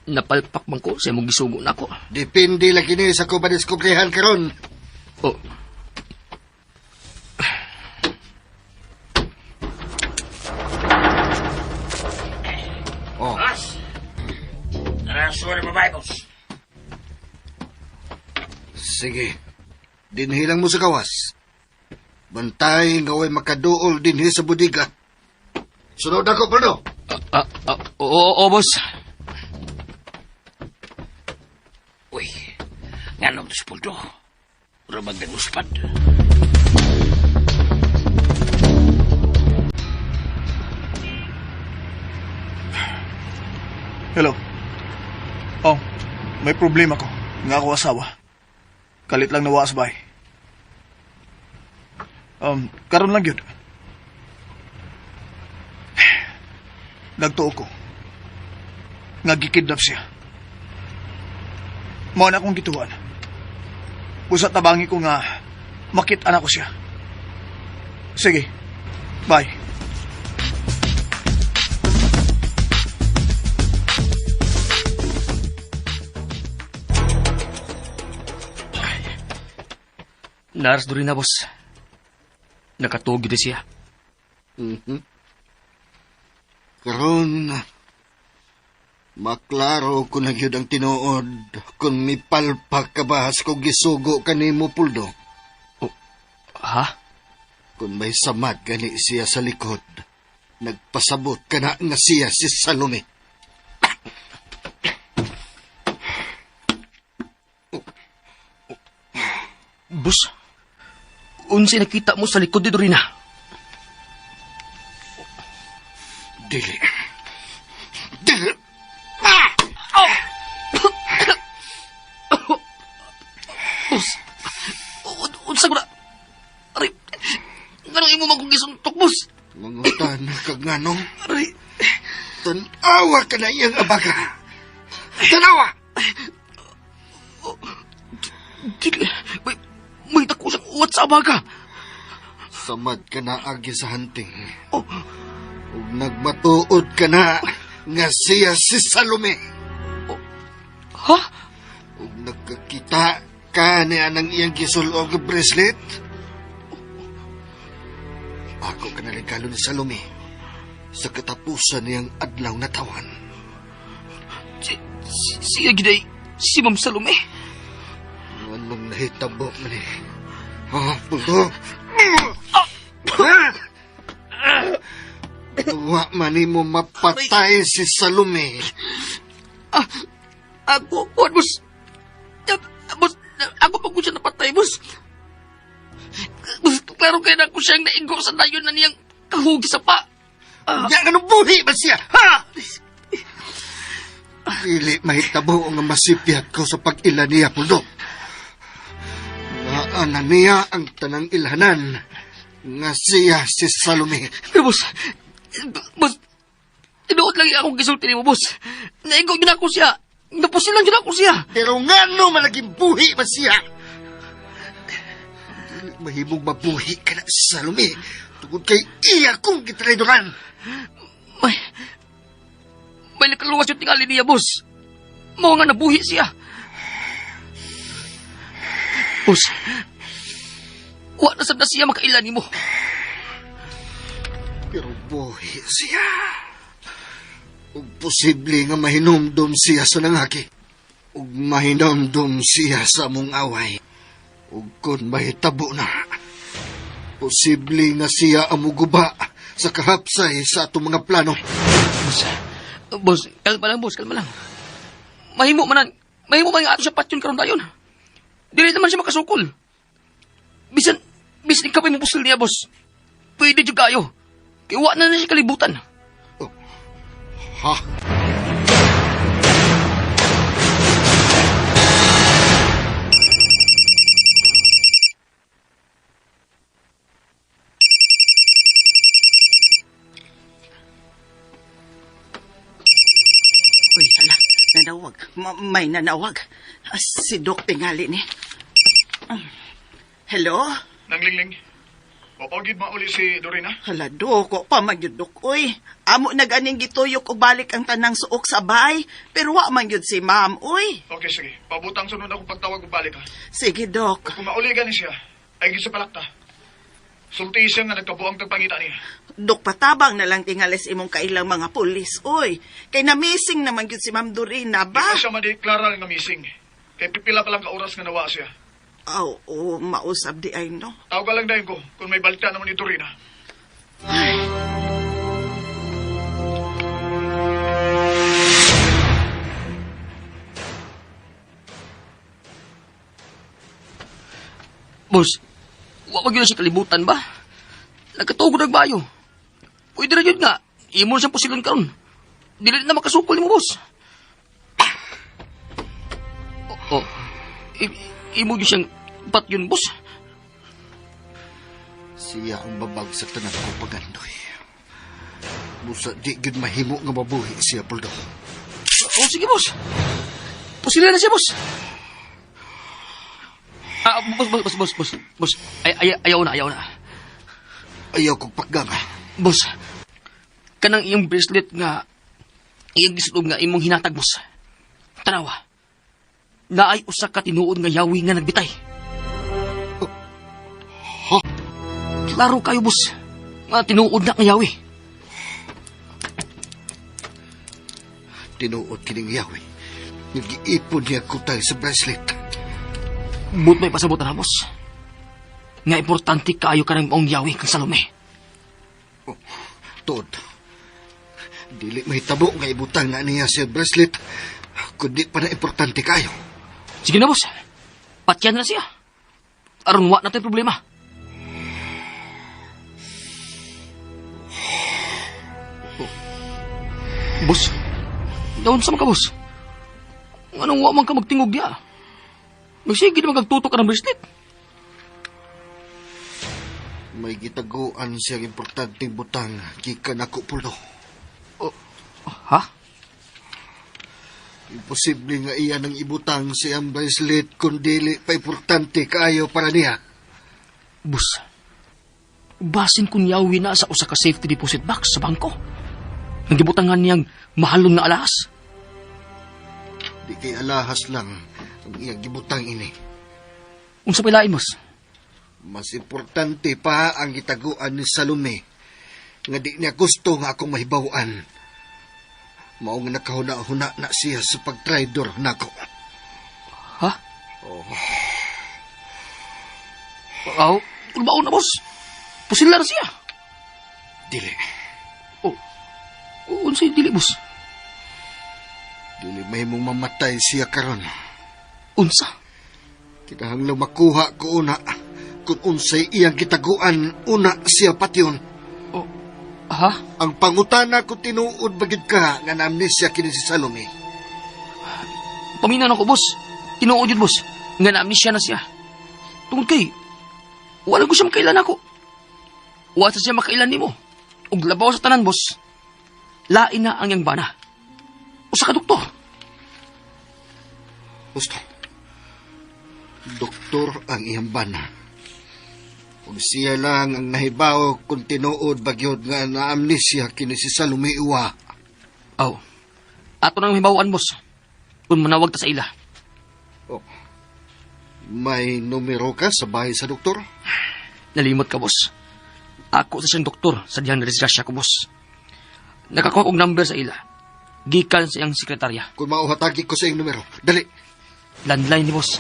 napalpak man ko sa imong gisugo na ako. Depende lang kini sa kung madiskubrehan karon. Oh. Oh, Boss! Tara, sorry babae, boss. sige. Dinhilang mo sa kawas. Bantay nga way makaduol dinhi sa budiga. Sunod ako, Puldo. Ah, ah, oo, oo, boss. Uy, nga nung tas Puldo. Ramag nag-uspad. May problema ko nga ako asawa. Kalit lang nawa sa bahay. Karon lang yun. Nagtuo ko. Nga gikidnap siya. Mao na akong gituan. Usa tabangi ko nga makit-an ako siya. Sige. Bye. Naras Dorina, boss. Nakatuog yun siya. Mhm. Karon, maklaro ko na gyud ang tinuod kung mipalpak ka ba sa kong gisugo kanimo, Puldo. Oh, ha? Kung may samad gani siya sa likod, nagpasabot ka na nga siya si Salome. Boss, unsay nakita mo sa likod ni Dorina? Dili. Dili. Boss, unsa ko na? Aray, nganong imo man kong gisuntok, boss? Mangutan kag nganong. Aray. Tanawa ka na iyang abaga. Tanawa! Dili, may dako siyang uwat sa abaga. Samad ka na agi sa hunting. Oh. Ug nagmatuod ka na nga siya si Salome. Oh. Ha? Ug nagkakita ka ni anang iyang gisulog og bracelet. Ako ka na regalo ni Salome sa katapusan niyang adlaw na tawan. Siya giday si Ma'am Salome. Anong nahitabo man eh? Ha, Puldo? Ha? Wa man nimo mapatay si Salome. Ako, kuwan, boss. Boss, ako pa ko siya napatay, boss. Boss, klaro kayo na ako siyang naigo sa dayon na niyang kahugi sa pa. Ya, anong buhi ba siya? Ha? Dili mahitabo nga masipyat ko sa pag-ila niya, Puldo. Naa na niya ang tanang ilhanan nga siya si Salome. Pero boss, boss, tinuod lang akong gisulti nimo, boss. Naigo yun ako siya. Napusilan yun ako siya. Pero ngano man naging buhi ba siya? Dili mahimong mabuhi ka na si Salome tungod kay iya kong gitraidoran. May nakaluwas yung tingali niya, boss. Mao nga nabuhi siya. Boss, wa na sad na siya makailan nimo. Pero buhi siya. Ug posible nga mahinumdum siya sa nangaki. Ug mahinumdum siya sa among away. Ug kun mahitabo na, posible nga siya ang muguba sa kahapsay sa atong mga plano. Boss, boss, kalma lang, boss, kalma lang. Mahimo man nga ato siya patyon karon dayon. Dili naman siya makasukol. Bisan ikaw pa mo pusil niya, boss. Pwede jud kayo. Kay wa na na siya kalibutan. Oh. Ha? Uy, hala, nanawag. May nanawag. Si Doc tingali ni. Hello? Nanglingling. Wapagid mauli si Dorina? Hala, Dok. Wa pa man yun, Dok. Uy, amo na ganing gituyok o balik ang tanang suok sa bahay. Pero wa man yun si ma'am, uy. Okay, sige. Pabutang sunod akong pagtawag o balik, ha? Sige, Dok. Kung mauli gani siya, ay gisa palakta. Sulti siya nga nagkabuang tagpangita niya. Dok, patabang na lang tingalis imong kailang mga pulis, uy. Kay na-missing naman yun si Ma'am Dorina, ba? Di pa siya madeklara nga missing. Kay pipila pa lang ka oras nga nawa siya. Aw, oh, mausab di ay, no? Tawag ka lang dayon ko kung may balita naman ni Dorina. Ay. Boss, wa pa gyud siya kalibutan ba? Nagkatugod nagbayo. Pwede ra gyud nga, imo na siyang pusilon karon. Dili na makasukol nimo, boss. Oh, imo gyud siyang patyon, boss. Siya ang babag sa tanan ko pagandoy. Busa di gyud mahimo nga mabuhi siya, Poldo. Oh, sige, boss. Pusila na siya, boss. Ah, boss, boss, boss, boss, boss, boss. Ay, ay, ayaw na, ayaw na. Ayaw kong pakganga. Boss, kanang iyong bracelet nga, iyong gisulob nga imong hinatag, boss. Tanawa, naay usa ka tinuod nga yawi nga nagbitay. Ha? Klaro kayo, boss, nga tinuod na nga yawi. Tinuod kining yawi. Nag-iipon niya kutang sa bracelet. But may pasabot na, boss. Nga importante kaayo ka ng maong yawi kang Salome. Oh, tuod. Dili mahitabo nga ibutang na niya sa bracelet kundi pa na importante kayo. Sige na, boss. Patyan na siya. Aron wa na tayo problema. Oh. Boss, daon sa mga boss. Anong wa man ka magtingog diya? Magsige na magtutok ka ng bracelet. May gitaguan siyang importanteng butang gikan ako, Puldo. Oh, ha? Imposible nga iya nang ibutang siyang bracelet kung dili pa importante kaayo para niya. Boss, basin kung yawi na sa usa ka safety deposit box sa bangko. Nagibutangan niyang mahalon nga alahas. Di kay alahas lang ang iyang gibutang ini. Unsa pa ilain, boss? Mas importante pa ang gitaguan ni Salome nga di niya gusto nga akong mahibaw-an. Mao nga nakahuna-huna na siya sa pagtraidor nako. Ha? Oh. Aw, kulbaon na, boss. Pusila na siya. Dili. Oh. Unsay dili, boss? Dili mahimong mamatay siya karon. Unsa? Kinahanglan makuha ko una kung unsay iyang gitaguan una siya patyon. Oh, ha? Ang pangutana ko tinuod bagid ka nga na-amnesia kini si Salome. Paminaw ako, boss. Tinuod yun, boss. Nga na-amnesia na siya. Tungod kay, wala ko siya makailan ako. Wala sa siya makailan nimo. Ug labaw sa tanan, boss. Lain na ang iyang bana. Usa ka doktor. Gusto. Doktor ang iyang bana. Ug siya lang ang nahibaw kung tinuod bagyod nga na-amnesia kini si Salome uwa. Aw. Ato nang hibawan, boss. Kung manawag ta sa ila. Oh. May numero ka sa bahay sa doktor? Nalimot ka, boss. Ako sa siyang doktor sa dihang nadisgrasya ko, boss. Nakakuha og number sa ila. Gikan sa iyang sekretarya. Kung mauhatagi ko sa iyang numero. Dali. Landline ni boss.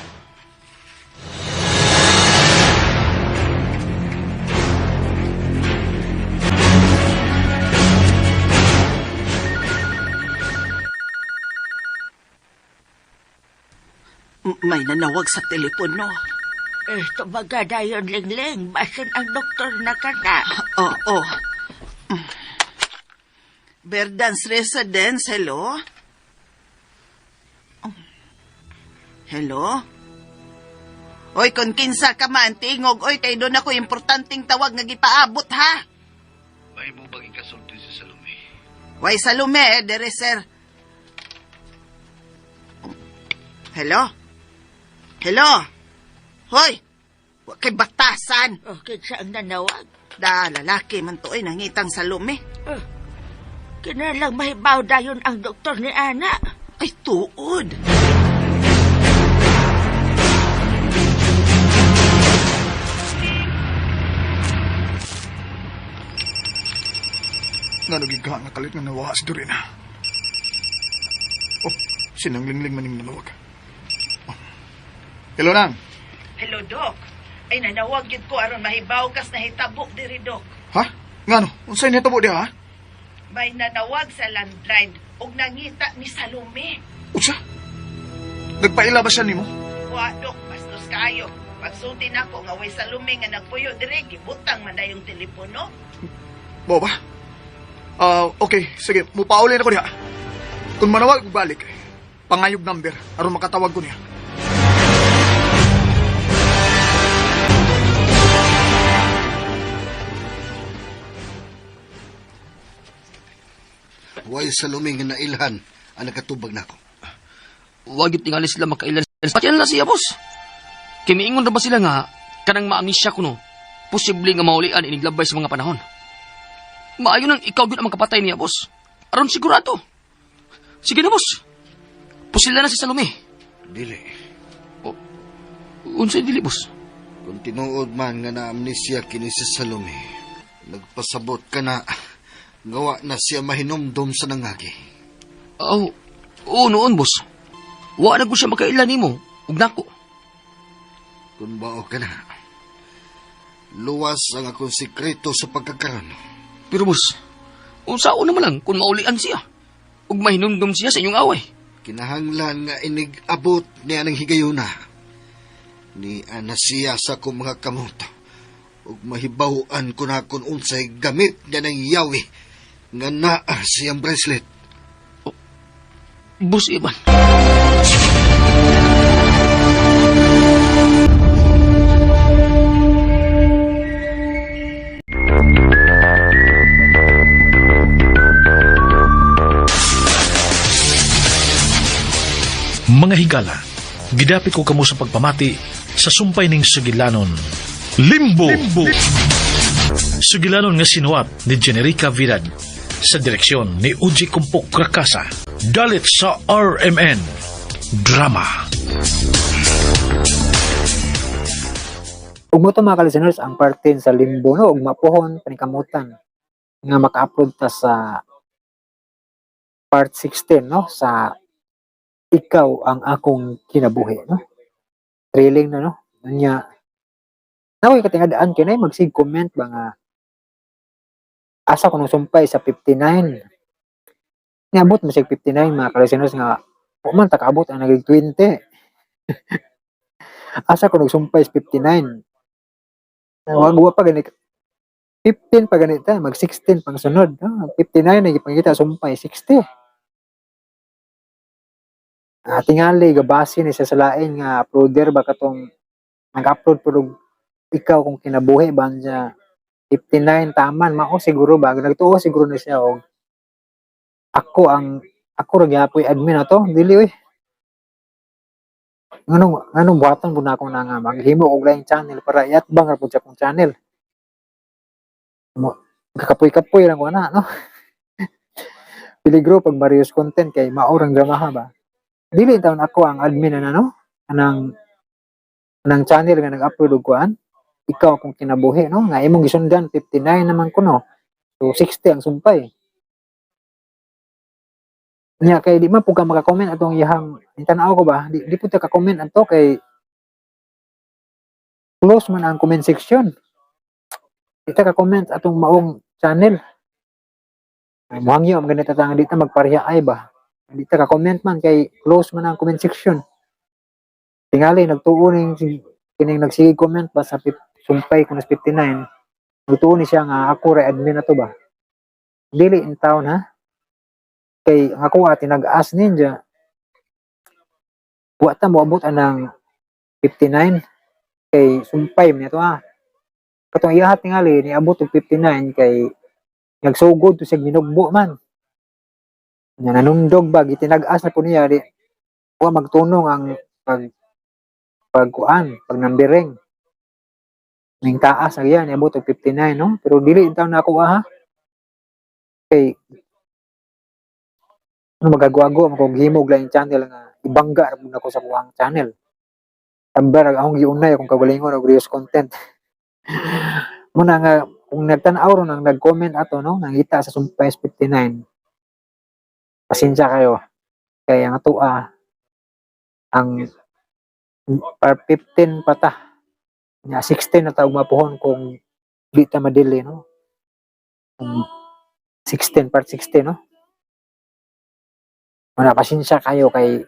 May nanawag sa telepono. Eh, tumaga dayon, Ling-Ling. Basin ang doktor na kana. Oo. Oh, oh. Verdance Residence, hello? Oh. Hello? Oy, kung kinsa ka man, tingog, oy, kay doon ako importanteng tawag nga gipaabot, ha? May mo bang ikasulti si Salome? Way Salome, dere, sir. Hello? Hello? Hoy! Wa kay batasan. Oh, kinsa ang nanawag? Da, lalaki man to, oy, nangitang Salome. Oh, kinalang mahibaw dayon ang doktor ni Ana. Ay, tuod. Nga nagigka nga kalit nga nawa si Dorina. Oh, sinanglingling maning nanawag. Oh. Hello, Nang. Hello, Doc. Ay, nanawag yun ko aron mahibaw kas nahitabo diri, Doc. Ha? Ngano? Unsay nahitabo diha, ha? May nanawag sa landline ug nangita ni Salome. Unsa? Nagpaila ba siya nimo? Wa, Doc, bastos kaayo. Pagsulti nako nga way Salome nga nagpuyo diri, gibutang man dayong telepono. Mo ba? Okay, sige, mupauli na ko diha. Kung manawag og balik, pangayog number aron makatawag ko niya. Way Salome nga nailhan ang nakatubag nako. Wag yung tingali sila makailan. Patian na siya, boss. Kay miingon ra ba sila nga, kanang maamnisya kuno, posible nga maulian iniglabay sa mga panahon. Maayo nang ikaw gyud ang makapatay niya, boss. Aron sigurado. Sige na, boss. Pusila na si Salome. Dili. O, unsay dili, boss? Kung tinuod man nga naamnisya kini si Salome, nagpasabot ka na, gawa na siya mahinumdom sa nangagi. Oh, oo noon, boss. Wa na ko siya makailan nimo ug nako. Kung bao ka na, luwas ang akong sikreto sa pagkakaroon. Pero boss, unsaon naman lang kung maulian siya ug mahinumdom siya sa inyong away. Kinahanglan nga inig-abot niya ng higayuna. Ni ana siya sa akong mga kamot. Ug mahibaw-an ko na kung unsay gamit niya ng yawi nga naa siyang bracelet. Boss Ivan. Mga higala, gidapit ko kamo sa pagpamati sa sumpay ning sugilanon. Limbo! Limbo! Sugilanon nga sinuwat ni Generica Vidad sa direksyon ni Uji Kumpok Rakasa. Dalit sa RMN. Drama. Ug mo to, mga ka-listeners, ang parte sa Limbo, no, ug mapuhon panikamutan nga maka-upload ta sa part 16, no, sa Ikaw ang Akong Kinabuhi, no. Thrilling na, no. Nya nakoy katingadaan kay nay magsig comment ba nga asa ko nung sumpay sa 59. Niabot mo siya 59, mga ka-listeners, nga wa man ta kaabot ang naging 20. Asa ko nagsumpay sa 59? Wag wa pa gani 15 pa ganita, mag 16 pang sunod, no? 59 na gipangita sumpay 60. Ah, tingali gabase ni sa lain nga uploader ba, katong nag-upload pud og Ikaw Kung Kinabuhi ba niya 59 taman mao siguro ba nagtuo siguro ni siya og ako ang ako ra gyapoy admin ato. Dili oy, nganong nganong buhaton pud nako na nga maghimo og laing channel para iatbang ra pud sa akong channel mo? Kakapoy-kapoy lang ko ana, no. Peligro pag Marius content kay mao rang dramaha ba. Dili taon ako ang admin ana, no, anang anang channel nga nag-upload og kuan, Ikaw Akong Kinabuhi, no, nga imong gisundan. 59 naman kuno, so 60 ang sumpay niya kay di man pud ka maka-comment atong iyahang tanaw ko ba. Di pud ta ka-comment ato kay close man ang comment section. Di ta ka-comment atong maong channel. Ay, muhangyo ang ganito ta nga di ta magpareha ay ba. Di ta ka-comment man kay close man ang comment section. Tingali nagtuo ning kining nagsige comment ba sa sumpay ko na 59, nagtuo ni siya nga ako ra admin na to ba. Dili in town ha, kay ang ako ati nag-ask ninja wa ta moabot anang 59 kay sumpay man to ha. Katong iyahat tingali niabot og 59 kay nagsugod to siya, minugbo man nga nanundog ba, gitinag-as na po niya, di wa magtunong ang pag pagkuan, pag numbering ning taas na yan, niabot og 59, no. Pero dili in taon na ako ha, kay ano magagawa ko, himo og laing channel nga ibangga ra pud nako sa kuhang channel. Tambar ang akong giunay akong kagalingon og reels content. Muna nga kung nagtan-aw ron ang nag-comment ato, no, nangita sa sumpay 59, pasensya kayo kay ang atoa ang par 15 pa ta nya, 16 na ta ug mapuhon kung di ta madili, no. Kung 16, part 16, no. Muna pasensya kayo kay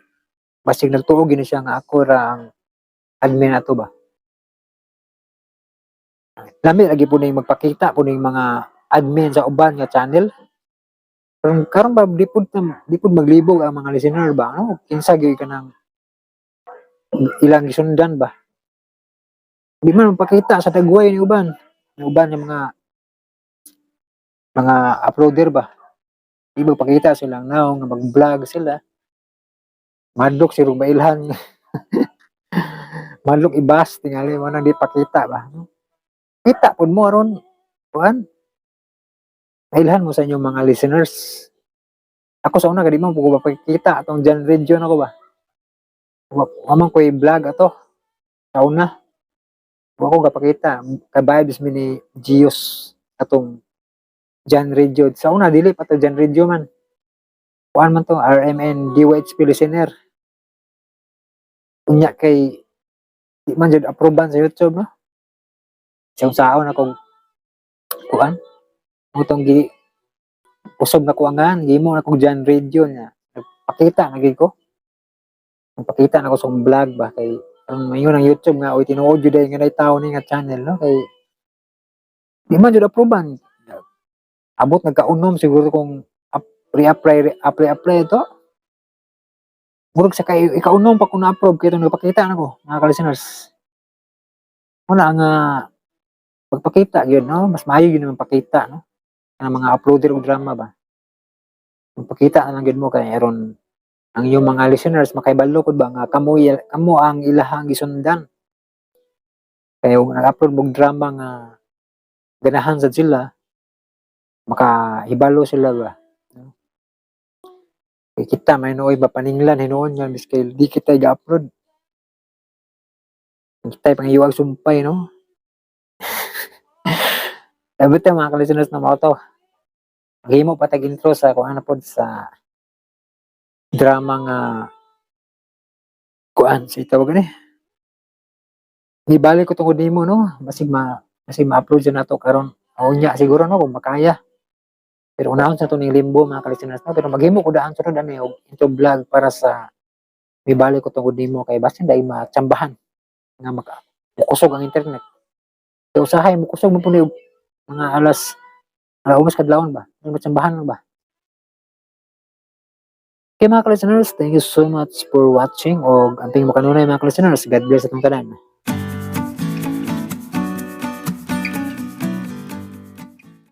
basig nagtuo gini siya nga ako ra ang admin ato ba. Lami lagi po ning magpakita po ning mga admin sa uban nga channel. Karon karon ba di pud maglibog ang mga listener ba, no, kinsa gyud kanang ilang gisundan ba. Di man magpakita sa tagway ni uban nga mga uploader ba. Di magpakita silang naong nga mag-vlog sila. Madlok si mailhan. Madlok ibas tingali mo nang di pakita ba. No? Kita pud mo aron kuan. Mailhan mo sa inyong mga listeners. Ako sa una kadi man ko pakita atong John Radio nako ba. Wa man ko'y vlog ato. Sa una. Wa ko gapakita ka vibes mi ni Gios atong John Radio. Sa una dili pa to John Radio man. Kuan man to RMN DYHP listener. Unya kay di man jud approban sa YouTube, no. Sa saon ako kuan utong gi kusob na kuangan gimo na kong John Radio niya. Nagpakita na gid ko. Nagpakita na ko sa akong vlog ba kay ang mayon ang YouTube nga oy, tinuod jud ay nga nay tawo ni nga channel, no, kay di man jud approban. Abot nagkaunom siguro kung re-apply, apply, apply ito. Murag sa kay ikaunom pa kung na-approve kay itong nagpakita na ko, mga ka-listeners. Muna nga pagpakita yun, no, mas maayo yun naman pakita, no, ang mga uploader og drama ba. Magpakita na lang gyud mo kay aron ang iyong mga listeners makaibalo pud ba nga kamo kamo ang ilahang gisundan. Kay kung nag-upload mog drama nga ganahan sad sila, makahibalo sila ba. No? Kay kita may nooy ba paninglan hinuon nga biskay di kita ga-upload. Kita pangiwag sumpay, no. Sabi mga ka-listeners na mao to. Maghimo pa tag intro sa kung ano pod sa drama nga kuan sa tawag ni. Gibalik ko tungod nimo, no. Basig ma-upload dyan nato karon. O nya siguro, no, kung makaya. Pero unahon sa to ning Limbo, mga ka-listeners, no. Pero maghimo ko daan sunod ani og intro vlog para sa Mibalik Ko Tungod Nimo kay basin dai matsambahan nga maka mukusog ang internet. Kay usahay mukusog mo po ni og mga alas 1:00 kadlawon ba? Matsambahan lang ba? Okay, mga ka-listeners, thank you so much for watching og amping mo kanunay, mga ka-listeners. God bless atong tanan.